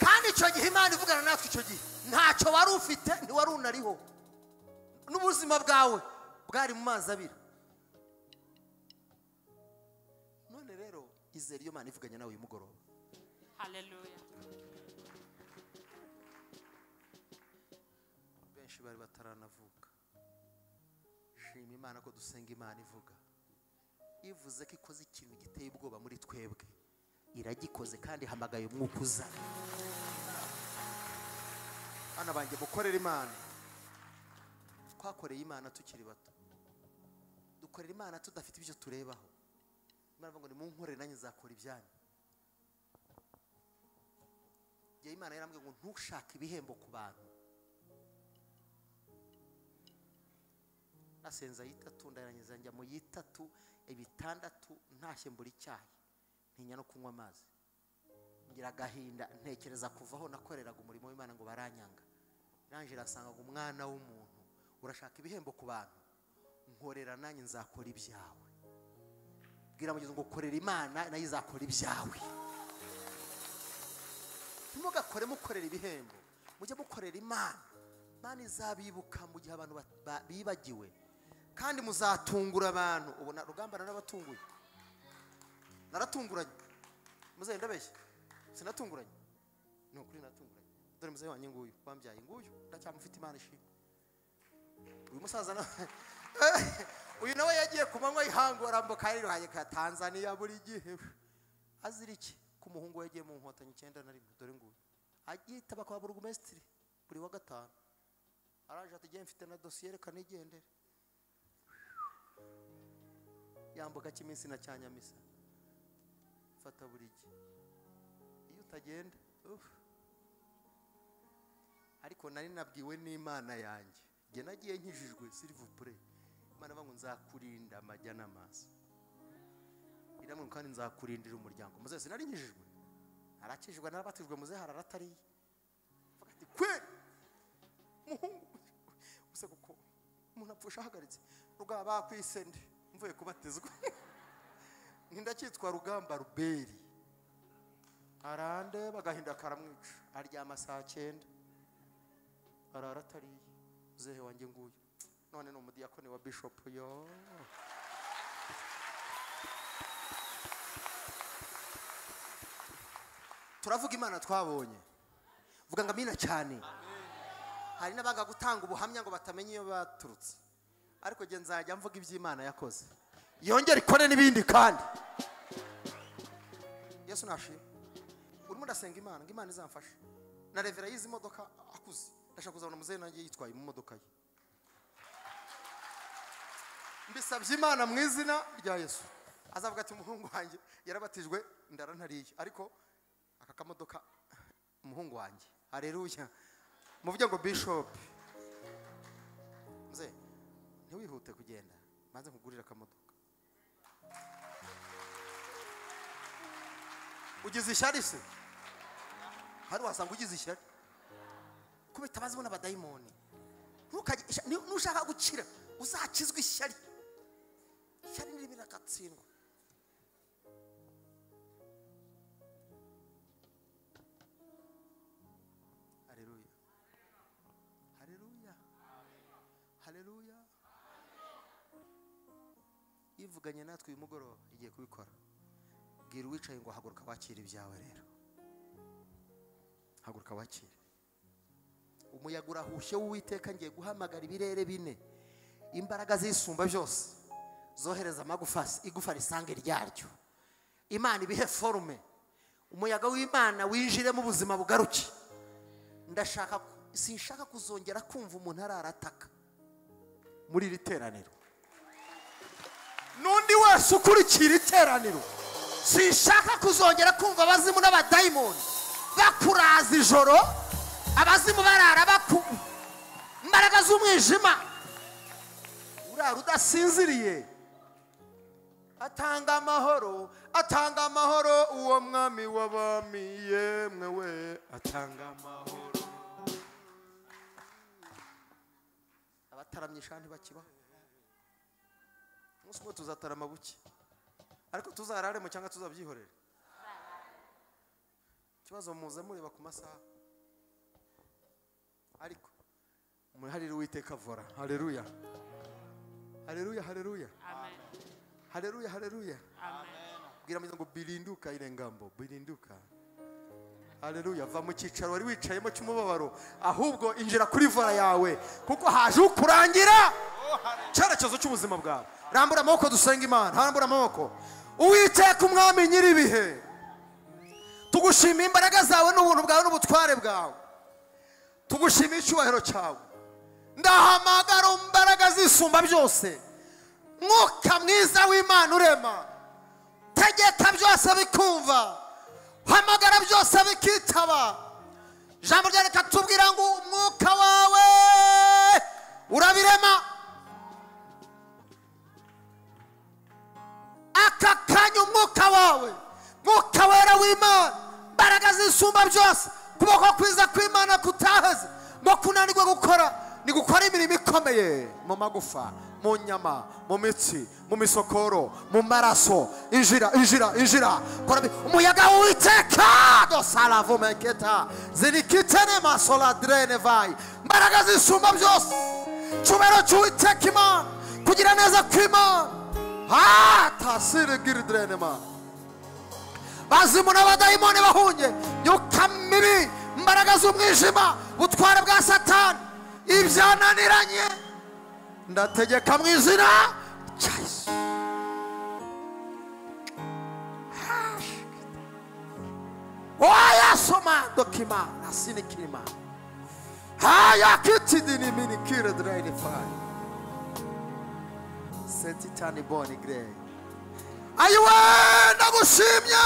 Kandi icyo gihe Imana ivugana natwe icyo gihe Ntacyo wari ufite, ntiwari unariho, n'ubuzima bwawe bwari mu mazi abira. None rero izere iyo Mana ivuganye nawe uyu mugoroba. Haleluya. Benshi bari bataranavuka. Shima Imana ko dusenga Imana ivuga. Ivuze ko ikoze ikintu giteye ubwoba muri twebwe, iragikoze kandi ihamagaye umwuka uza. Bana banjye, mukorere Imana. Twakoreye Imana tukiri bato, dukorera Imana tudafite ibyo turebaho. Imana ivuga ngo nimunkorere nanjye nzakora ibyanyu. Igihe Imana yarambwiye ngo ntushake ibihembo ku bantu, nasenza yitatu ndarangiza njya mu yitatu ibitandatu ntashye mbura icyayi, ntinya no kunywa amazi, ngira agahinda, ntekereza kuvaho nakoreraga umurimo w'Imana ngo baranyanga. Irangije irasanga ngo umwana w'umuntu urashaka ibihembo ku bantu, nkorera nanjye nzakora ibyawe. Bwira mugenzi ngo korera Imana nayo izakora ibyawe. Ntimugakore mukorera ibihembo, mujye mukorera Imana. Imana izabibuka mu gihe abantu bibagiwe, kandi muzatungura abantu. Ubona Rugamba narabatunguye, naratunguranye. Muzehe ndabeshya, sinatunguranye? Ni ukuri natunguranye. Dore muzehe wanjye nguyu wambyaye nguyu, ndacyamufite, Imana ishimwe. Uyu musaza uyu nawe yagiye ku manywa y'ihangu arambuka yiruhanye ka Tanzania buri gihe. Azira iki? Ku muhungu we yagiye mu nkotanyi 91. Dore nguyu agitaba kwa burugumesitiri buri wa gatanu. Araje ati giye mfite na dosiye reka nigendere. Yambuka Kiminsi na Cyanyamisa, fata buri gihe. Iyo utagenda uf. Ariko nari nabwiwe n'Imana yanjye, njye nagiye nkijijwe s'il vous plaît. Imana ivuga ngo nzakurinda amajya n'amaso, iramwe kandi nzakurindira umuryango. Muzehe sinari nkijijwe, narakijijwe, narabatijwe, muzehe hararatariye. Avuga ati kweli muhungu use kuko umuntu apfusha ahagaritse Rugamba bakwisende mvuye kubatizwa ntindacyitwa Rugamba Ruberi. Arande bagahinda karamwica, aryama saa 9 araratariye. Muzehe wanjye nguyu none ni umudiyakoni wa bishop yo. Turavuga Imana twabonye, vuga ngo amina cyane. Hari n'abanga gutanga ubuhamya ngo batamenye iyo baturutse, ariko nge nzajya mvuga iby'Imana yakoze, yongere ikore n'ibindi. Kandi Yesu nashimwe. Urimo ndasenga Imana ngo Imana izamfashe na revera y'izi modoka akuze, ndashaka kuzabona muzehe nanjye yitwaye mu modoka ye. Mbisabye Imana mu izina rya Yesu. Azavuga ati umuhungu wanjye yarabatijwe ndarantariye, ariko aka kamodoka umuhungu wanjye. Haleluya. Muvuge ngo bishop. Mzee, ntiwihute kugenda, maze nkugurira akamodoka. Ugize ishyari se? Hari wasanga ugize ishyari. Kubita abazibona abadayimoni. Nushaka gukira uzakizwe ishyari. Ishyari ni biragatsindwa. Haleluya. Haleluya. Haleluya. Ivuganye natwe uyu mugoroba igiye kubikora. Bwira uwicaye ngo haguruka wakire ibyawe rero. Haguruka wakire. Umuyaga urahushye w'Uwiteka, ngiye guhamagara ibirere bine. Imbaraga zisumba byose zohereza amagufa, igufa risange ryaryo. Imana ibihe forume. Umuyaga w'Imana winjire mu buzima bugaruke. Ndashaka, sinshaka kuzongera kumva umuntu ararataka muri iri teraniro. N'undi wese ukurikira iteraniro, sinshaka kuzongera kumva abazimu n'abadayimoni bakuraza ijoro, abazimu barara baku imbaraga z'umwijima. Urara udasinziriye. Atanga amahoro, atanga amahoro, uwo mwami w'abami yemwe we atanga amahoro. Abataramyisha ntibakibaho. Umunsi umwe tuzatarama buke, ariko tuzararemo cyangwa tuzabyihorere. Ikibazo muze mureba ku masaha. Ariko muharire Uwiteka vora. Haleluya. Haleluya, haleluya. Amen. Haleluya, haleluya. Amen. Bwira mugenzi ngo birinduka ile ngambo, birinduka. Haleluya, va mu cyicaro wari wicayemo cy'umubabaro, ahubwo injira kuri vora yawe, kuko haje ukurangira cyerekezo cy'ubuzima bwawe. Rambura amaboko dusenga Imana, rambura amaboko. Uwiteka umwami nyiribihe, tugushimiye imbaraga zawe n'ubuntu bwawe n'ubutware bwawe, tugushimiye icyubahiro cyawe. Ndahamagara imbaraga zisumba byose, mwuka mwiza w'Imana urema, tegeka byose bikumva, hamagara byose bikitaba. Ijambo ryawe rikatubwira ngo umwuka wawe urabirema. Aka kanya umwuka wawe, mwuka wera w'Imana, imbaraga zisumba byose, kuboko kwiza kw'Imana kutaheze ngo kunanirwe gukora, ni gukora imirimo ikomeye mu magufa, mu nyama, mu mitsi, mu misokoro, mu maraso. Injira, injira, injira. Umuyaga w'Uwiteka dosalavomeketa zinikitene masoladrene vai. Imbaraga zisumba byose, cyubahiro cy'Uwiteka Imana, kugira neza kw'Imana. Tasirigirdrenema bazimu n'abadayimoni bahunge, myuka mibi, imbaraga z'umwijima, ubutware bwa Satani, ibyananiranye ndategeka mu izina rya Yesu. Oya soma dokima asinikima haya kitidini minikire draini fai sentitani boni grey. Ayiwe, ndagushimye,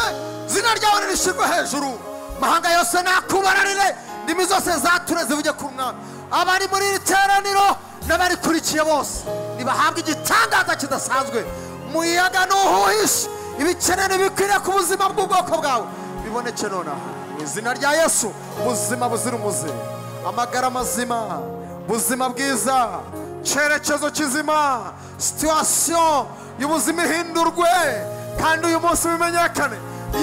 izina ryawe rishyirwe hejuru, mahanga yose nakubararire, ndimi zose zature zivuge ku mwami. Abari muri iri teraniro n'abarikurikiye bose nibahabwe igitangaza kidasanzwe. Umuyaga n'uhuhishe ibikene n'ibikwiriye ku buzima bw'ubwoko bwawe biboneke nonaha mu izina rya Yesu. Ubuzima buzira umuze, amagara mazima, ubuzima bwiza, cyerekezo kizima, situation y'ubuzima ihindurwe, kandi uyu munsi bimenyekane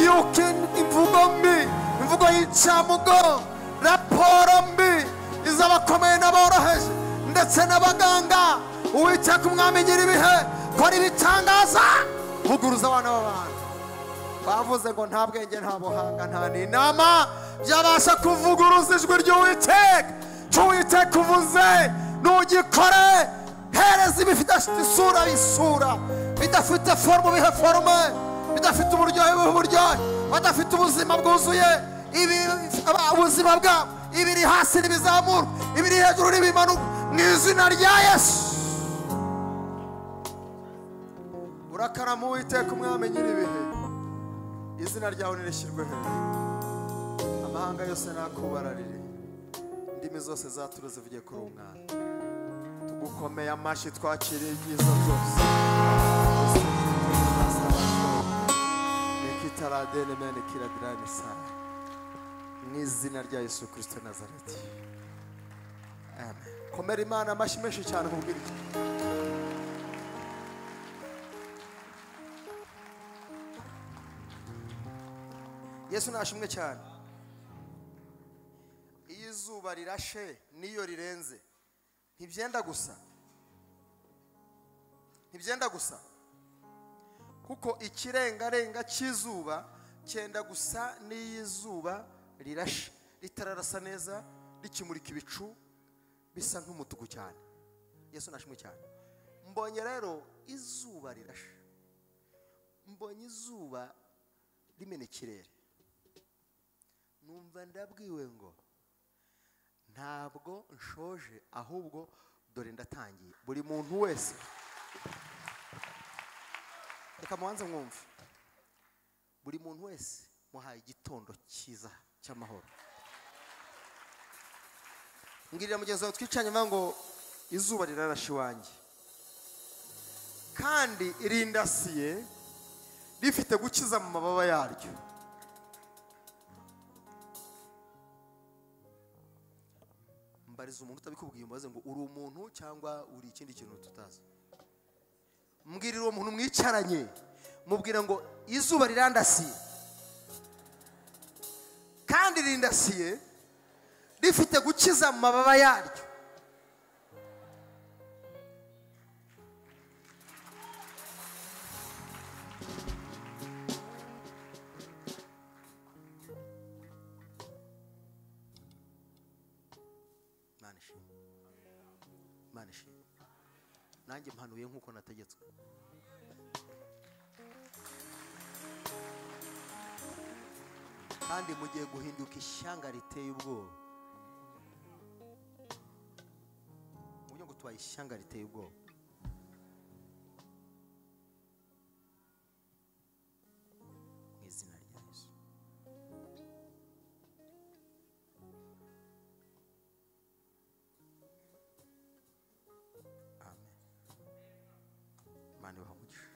yuko imvugo mbi, imvugo y'icyamugo, raporo mbi iz'abakomeye n'aboroheje ndetse n'abaganga, Uwiteka umwami nyiribihe, kora ibitangaza, vuguruza abana b'abantu. Bavuze ngo nta bwenge, nta buhanga, nta n'inama byabasha kuvuguruza ijwi ry'Uwiteka. Cy'Uwiteka uvuze nugikore, hereza ibifite isura isura, bidafite forume bihe forume, bidafite uburyohe bihe uburyohe, badafite ubuzima bwuzuye ubuzima bwabo, ibiri hasi n'ibizamurwa, ibiri hejuru n'ibimanuka, mu izina rya Yesu. Urakarama Uwiteka umwami nyiribihe, izina ryawe nirishyirwe hejuru, amahanga yose nakubararire, indimi zose zature zivuge kuri uwo mwana. Tugukomeye amashyi, twakiriye ibyiza byose. Mu izina rya Yesu Kristo Nazareti, amen. Komera Imana amashyi menshi cyane nkubwire iki. Yesu nashimwe cyane. Iyo izuba rirashe niyo rirenze ntibyenda gusa, ntibyenda gusa, kuko ikirengarenga cy'izuba cyenda gusa n'iyizuba rirashe ritararasa neza, rikimurika ibicu bisa nk'umutuku cyane. Yesu nashimwe cyane. Mbonye rero izuba rirashe, mbonye izuba rimena ikirere, numva ndabwiwe ngo ntabwo nshoje, ahubwo dore ndatangiye. Buri muntu wese reka mubanze mwumve, buri muntu wese muhaye igitondo cyiza cy'amahoro. Mbwirira mugenzi wawe twicanye ngo izuba rirarashe iwanjye, kandi irindasiye rifite gukiza mu mababa yaryo. Mbariza umuntu utabikubwiye, umubaze ngo uri umuntu cyangwa uri ikindi kintu tutazi. Mbwirira uwo muntu mwicaranye, mubwira ngo izuba rirandasiye, kandi rindasiye Rifite gukiza mu mababa yaryo. Imana ishimwe. Imana ishimwe. Nanjye mpanuye nk'uko nategetswe. Kandi mugiye guhinduka ishyanga riteye ubwoba. Mu buryo ngo tubaye ishyanga riteye ubwoba. Mu izina rya Yesu. Amen. Imana ibahe umugisha.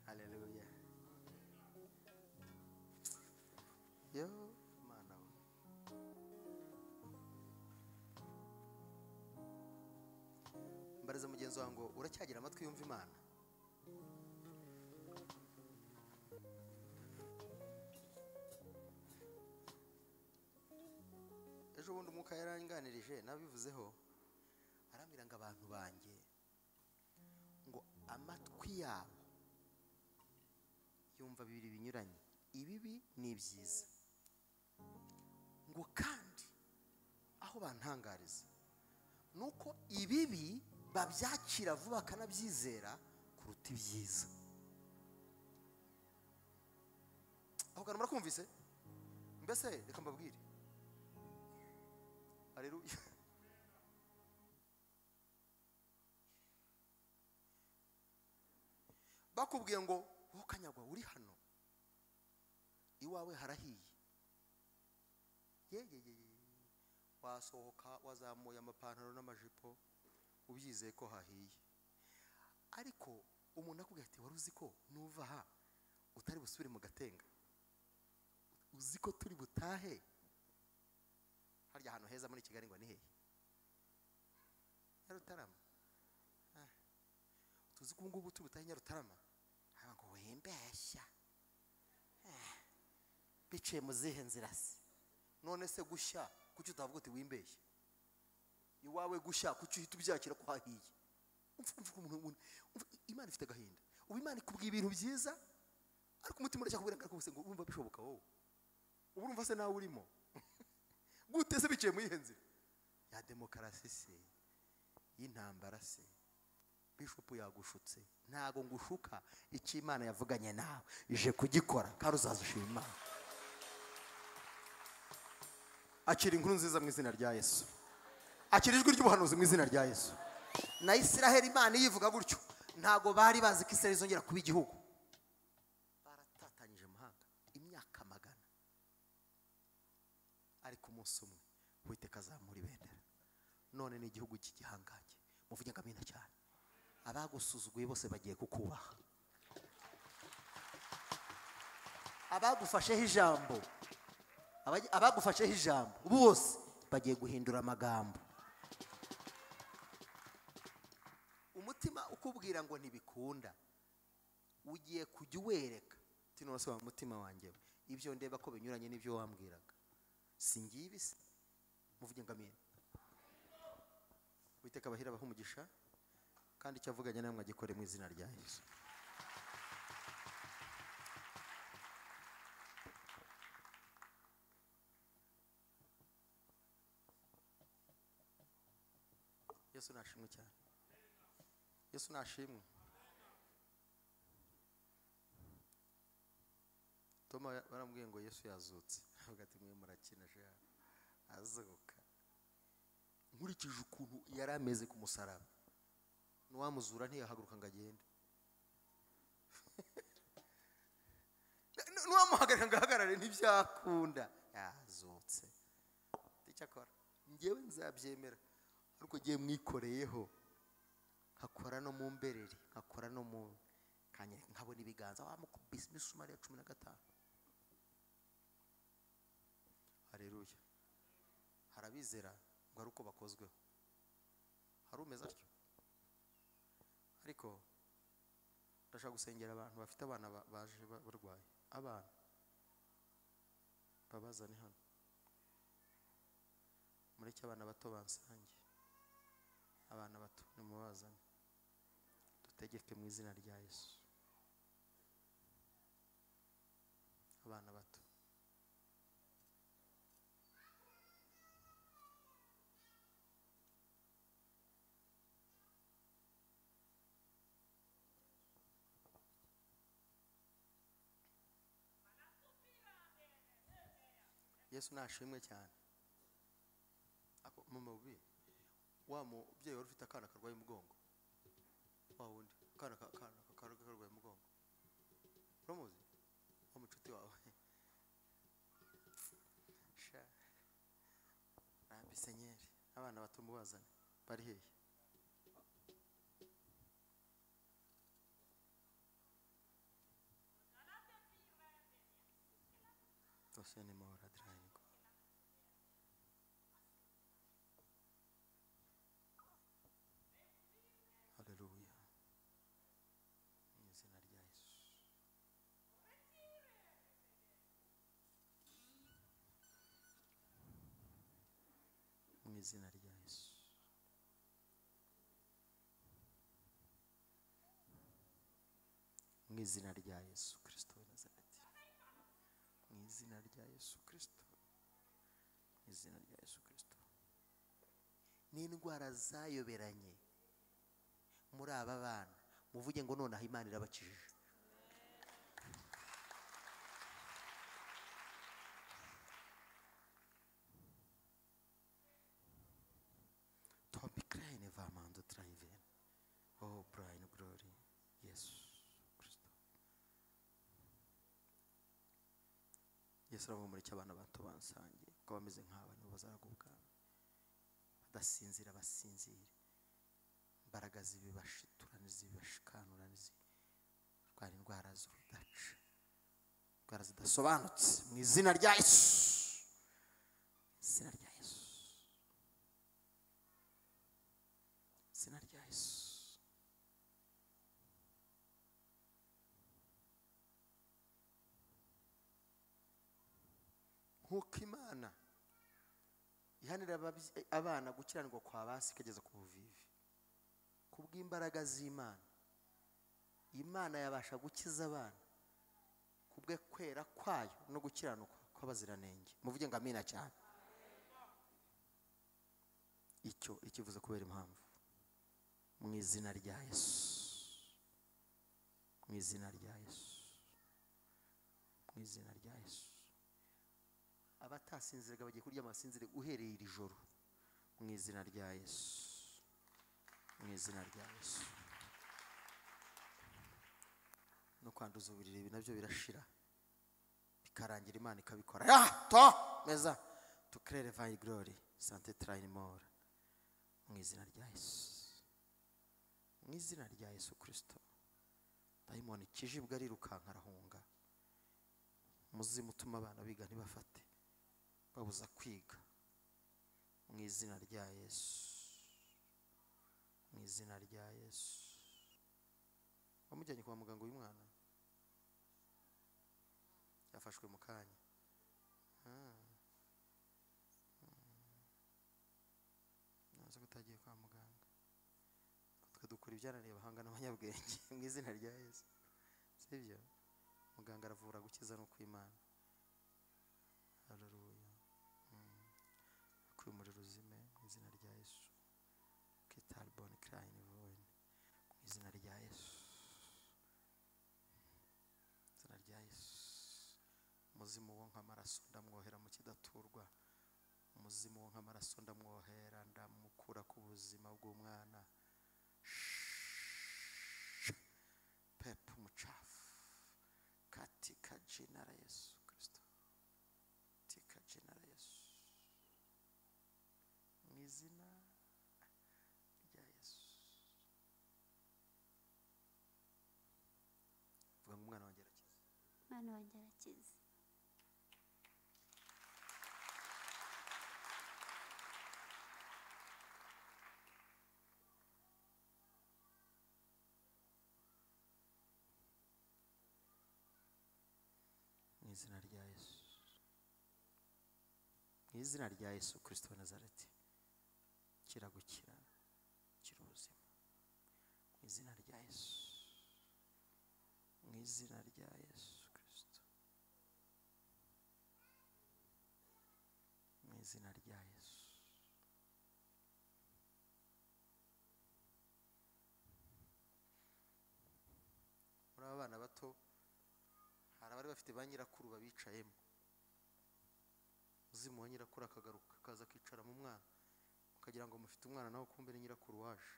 Haleluya. Yo, Mana we. Mbariza mugenzi wawe ngo uracyagira amatwi yumva Imana. Ejo bundi umwuka yaranganirije nabivuzeho, arambwira ngo abantu banjye ngo amatwi yabo yumva bibiri binyuranye, ibibi n'ibyiza, ngo kandi aho bantangariza nuko ibibi babyakira vuba bakanabyizera kuruta ibyiza. Aho kantu murakumvise? Mbese reka mbabwire. Haleluya. Bakubwiye ngo wowe kanyagwa uri hano iwawe harahiye, ye wasohoka wazamuye amapantaro n'amajipo ubyizeye ko hahiye, ariko umuntu akubwira ati wari uzi ko nuva aha utari busubire mu gatenga, uzi ko turi butahe harya ahantu heza muri Kigali ngo ni hehe? Nyarutarama. Tuzi ko ngubu turi butahe Nyarutarama, haba ngo wembeshya biciye mu zihe nzira se? None se gushya kuki utavuga uti wimbeshya? Iwawe gushya kuki uhita ubyakira ko hahiye? Imana ifite agahinda. Ubu Imana ikubwiye ibintu byiza ariko umutima uracyakubwira ngo ngo urumva bishoboka wowe? Ubu urumva se nawe urimo gute se biciye mu yihe nzira ya demokarasi se, y'intambara se? Bishop yagushutse. Ntago ngushuka, icyo Imana yavuganye nawe ije kugikora kandi uzazushima Imana. Akira inkuru nziza mu izina rya Yesu. Akira ijwi ry'ubuhanuzi mu izina rya Yesu. Na Isiraheli Imana yivuga gutyo, ntago bari bazi ko Isiraheli izongera kuba igihugu. Baratatanyije amahanga imyaka magana, ariko umunsi umwe Uwiteka azamura ibendera. None ni igihugu cy'igihangange. Muvuge ngo amina cyane. Abagusuzuguye bose bagiye kukubaha. Abagufasheho ijambo, abagufasheho ijambo bose bagiye guhindura amagambo. Umutima ukubwira ngo ntibikunda, ugiye kujya uwereka uti none se wa mutima wanjye ibyo ndeba ko binyuranye n'ibyo wambwiraga, singibi se? Muvuge ngo amina. Uwiteka abahira abahe umugisha, kandi icyo avuganye namwe agikore mu izina rya Yesu. Yesu nashimwe cyane. Yesu nashimwe. Toma baramubwiye ngo Yesu yazutse, avuga ati mwe murakina je azuka. Nkurikije ukuntu yari ameze ku musaraba, nuwamuzura ntiyahaguruka ngo agende, nuwamuhagarika ngo ahagarare ntibyakunda. Yazutse. Icyakora njyewe nzabyemera ariko giye mwikoreyeho, nkakora no mu mberere, nkakora no mu kanyereka, nkabona ibiganza wamukubise imisumari ya 15. Haleluya. Harabizera ngo ari uko bakozweho, hari umeze atyo. Ariko Ndashaka gusengera abantu bafite abana baje barwaye. Abana babazane hano. Mureke abana bato bansange. Abana bato nimubazane. Dutegeke mu izina rya Yesu. Abana bato. Yesu nashimwe cyane. Ako mama ubi wa mubyeyi wari ufite akana karwaye umugongo, wa wundi akana karwaye umugongo, uramuzi wa mucuti wawe? Sha rambisenyeri. Abana bato mubazane, bari hehe? Tosene mora drainigo. Haleluya. Mu izina rya Yesu. Mu izina rya Yesu. Mu izina rya Yesu Kristo w'i Nazareti. Mu izina rya Yesu Kristo. Mu izina rya Yesu Kristo. N'indwara zayoberanye muri aba bana, muvuge ngo nonaha Imana irabakijije. Topi Kraine vamando traiven. Oh Brian glory. Yesu Kristo. Yesu aravuga muri abana bato bansange, ko bameze nk'aba nibo bazaragwa ubwami. Badasinzira basinzire. Imbaraga zibibashitura n'izibashikanura n'izirwara indwara z'urudaca, indwara zidasobanutse, mu izina rya Yesu. Izina rya Yesu. Izina rya Yesu. Nk'uko Imana ihanira abana gukiranirwa kwa basi ikageza ku buvivi, kubw'imbaraga z'Imana, Imana yabasha gukiza abana kubwe kwera kwayo no gukiranuka kw'abaziranenge. Muvuge ngo amina cyane. Icyo ikivuze kubera impamvu. Mu izina rya Yesu. Mu izina rya Yesu. Mu izina rya Yesu. Abatasinziraga bagiye kurya amasinzire uhereye iri joro. Mu izina rya Yesu. Mu izina rya Yesu. No kwanduza uburiri ibi nabyo birashira, bikarangira Imana ikabikora. To meza to clarify glory sante train more. Mu izina rya Yesu. Mu izina rya Yesu Kristo. Dayimoni kijibwa arirukanka arahunga. Muzimu utuma abana biga ntibafate, babuza kwiga. Mu izina rya Yesu. Mu izina rya Yesu. Wamujyanye kwa muganga uyu mwana yafashwe mu kanya. Naza kutagiye kwa muganga. Twe dukora ibyananiye abahanga n'abanyabwenge mu izina rya Yesu. Sibyo? Muganga aravura, gukiza no kwimana. Haleluya. Akuye umuriro uzime mu izina rya Yesu. Kitalbon crying voin mu izina rya Yesu. Izina rya Yesu. Umuzimu wonka amaraso ndamwohera mu kidaturwa. Umuzimu wonka amaraso ndamwohera, ndamukura ku buzima bw'umwana. Pepo muchafu katika jina la Yesu Kristo. Katika jina la Yesu. Mu izina rya Yesu. Vuga ngo umwana wanjye arakize. Umwana wanjye arakize. Mu izina rya Yesu, mu izina rya Yesu Kirisito wa Nazareti, kiragukira, kira ubuzima mu izina rya Yesu, mu izina rya Yesu Kirisito, mu izina rya Yesu. Muri aba bana bato hari abari bafite ba nyirakuru babicayemo, uzimu wa nyirakuru akagaruka akaza akicara mu mwana, ukagira ngo mufite umwana nawe kumbe ni nyirakuru waje.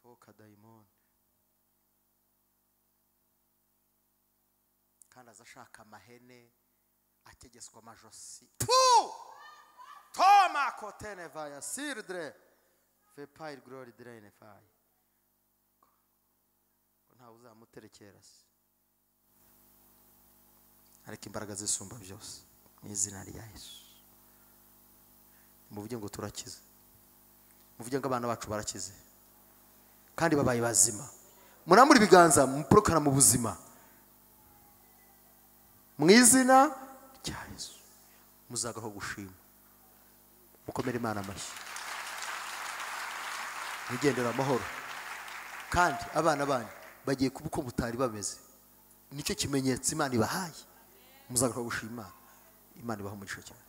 Toka dayimoni. Kandi aza ashaka amahene, ategeswa amajosi. Toma kotene vaya sirdre vepair glory draine fai. Ntawe uzamuterekera se, ariko imbaraga zisumba byose mu izina rya Yesu. Muvuge ngo turakize, muvuge ngo abana bacu barakize kandi babaye bazima. Muramura ibiganza muporokana mu buzima mu izina rya Yesu. Muzagaho gushima, mukomere Imana amashyi, mugendera amahoro. Kandi abana banyu bagiye kuba uko mutari bameze, nicyo kimenyetso Imana ibahaye. Muzagaho gushima, Imana ibaha umugisha cyane.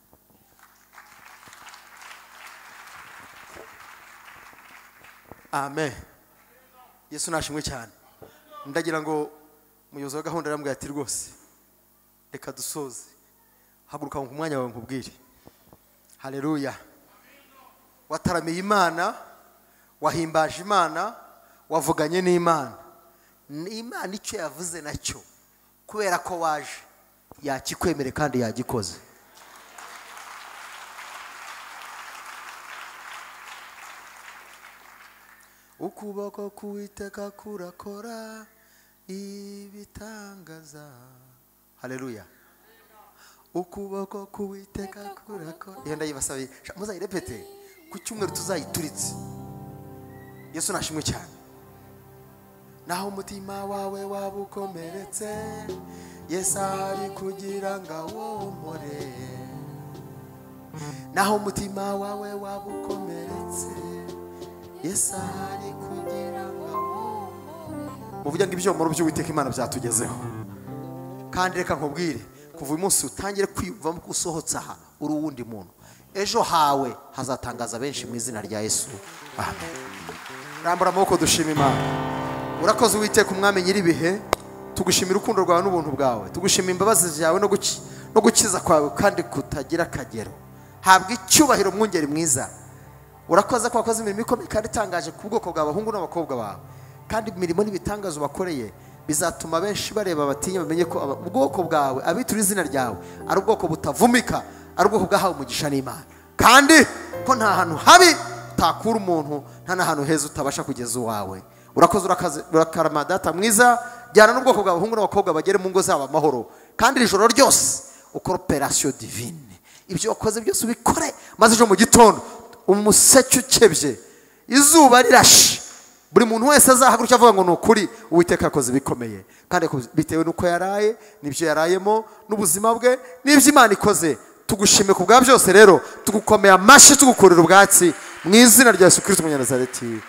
Amen. Yesu nashimwe cyane. Ndagira ngo umuyobozi wa gahunda arambwira ati rwose reka dusoze, haguruka ku mwanya wawe nkubwire. Haleluya. Wataramiye Imana, wahimbaje Imana, wavuganye n'Imana. Imana icyo yavuze nacyo, kubera ko waje yakikwemere kandi yagikoze. Ukuboko k'Uwiteka kurakora ibitangaza. Haleluya. Ukuboko k'Uwiteka kurakora. Iyo ndayibasabiye, muzayirepete ku cyumweru tuzayituritse. Yesu nashimwe cyane. Naho umutima wawe waba ukomeretse, Yesu ahari kugira ngo awomore. Naho umutima wawe waba ukomeretse, Yesu ahari kugira ngo awomore. Muvuge ngo ibyomoro by'Uwiteka Imana byatugezeho. Kandi reka nkubwire, kuva uyu munsi utangire kwiyumvamo ko usohotse aha uri uwundi muntu. Ejo hawe hazatangaza benshi mu izina rya Yesu. Amen. Rambura amaboko dushima Imana. Urakoze Uwiteka umwami nyiribihe, tugushimira urukundo rwawe n'ubuntu bwawe, tugushimira imbabazi zawe no gukiza kwawe kandi kutagira akagero. Habwa icyubahiro mwungeri mwiza. Urakoze ko wakoze imirimo ikomeye kandi itangaje ku bwoko bwawe, abahungu n'abakobwa bawe, kandi imirimo n'ibitangazo bakoreye bizatuma benshi bareba batinya, bamenye ko ubwoko bwawe abitura izina ryawe ari ubwoko butavumika, ari ubwoko bwahawe umugisha n'Imana, kandi ko nta hantu habi utakura umuntu, nta n'ahantu heza utabasha kugeza uwawe. Urakoze, urakarama data mwiza. Jyana n'ubwoko bwawe, abahungu n'abakobwa bagere mu ngo zabo amahoro, kandi iri joro ryose ukora operation divine. Ibyo wakoze byose ubikore, maze ejo mu gitondo umuseke ukebye, izuba rirashe, buri muntu wese azahaguruka avuga ngo ni ukuri Uwiteka yakoze ibikomeye, kandi bitewe n'uko yaraye n'ibyo yarayemo n'ubuzima bwe n'ibyo Imana ikoze. Tugushime ku bwa byose rero, tugukomeye amashyi, tugukurira ubwatsi mu izina rya Yesu Kristo Umunyanazareti.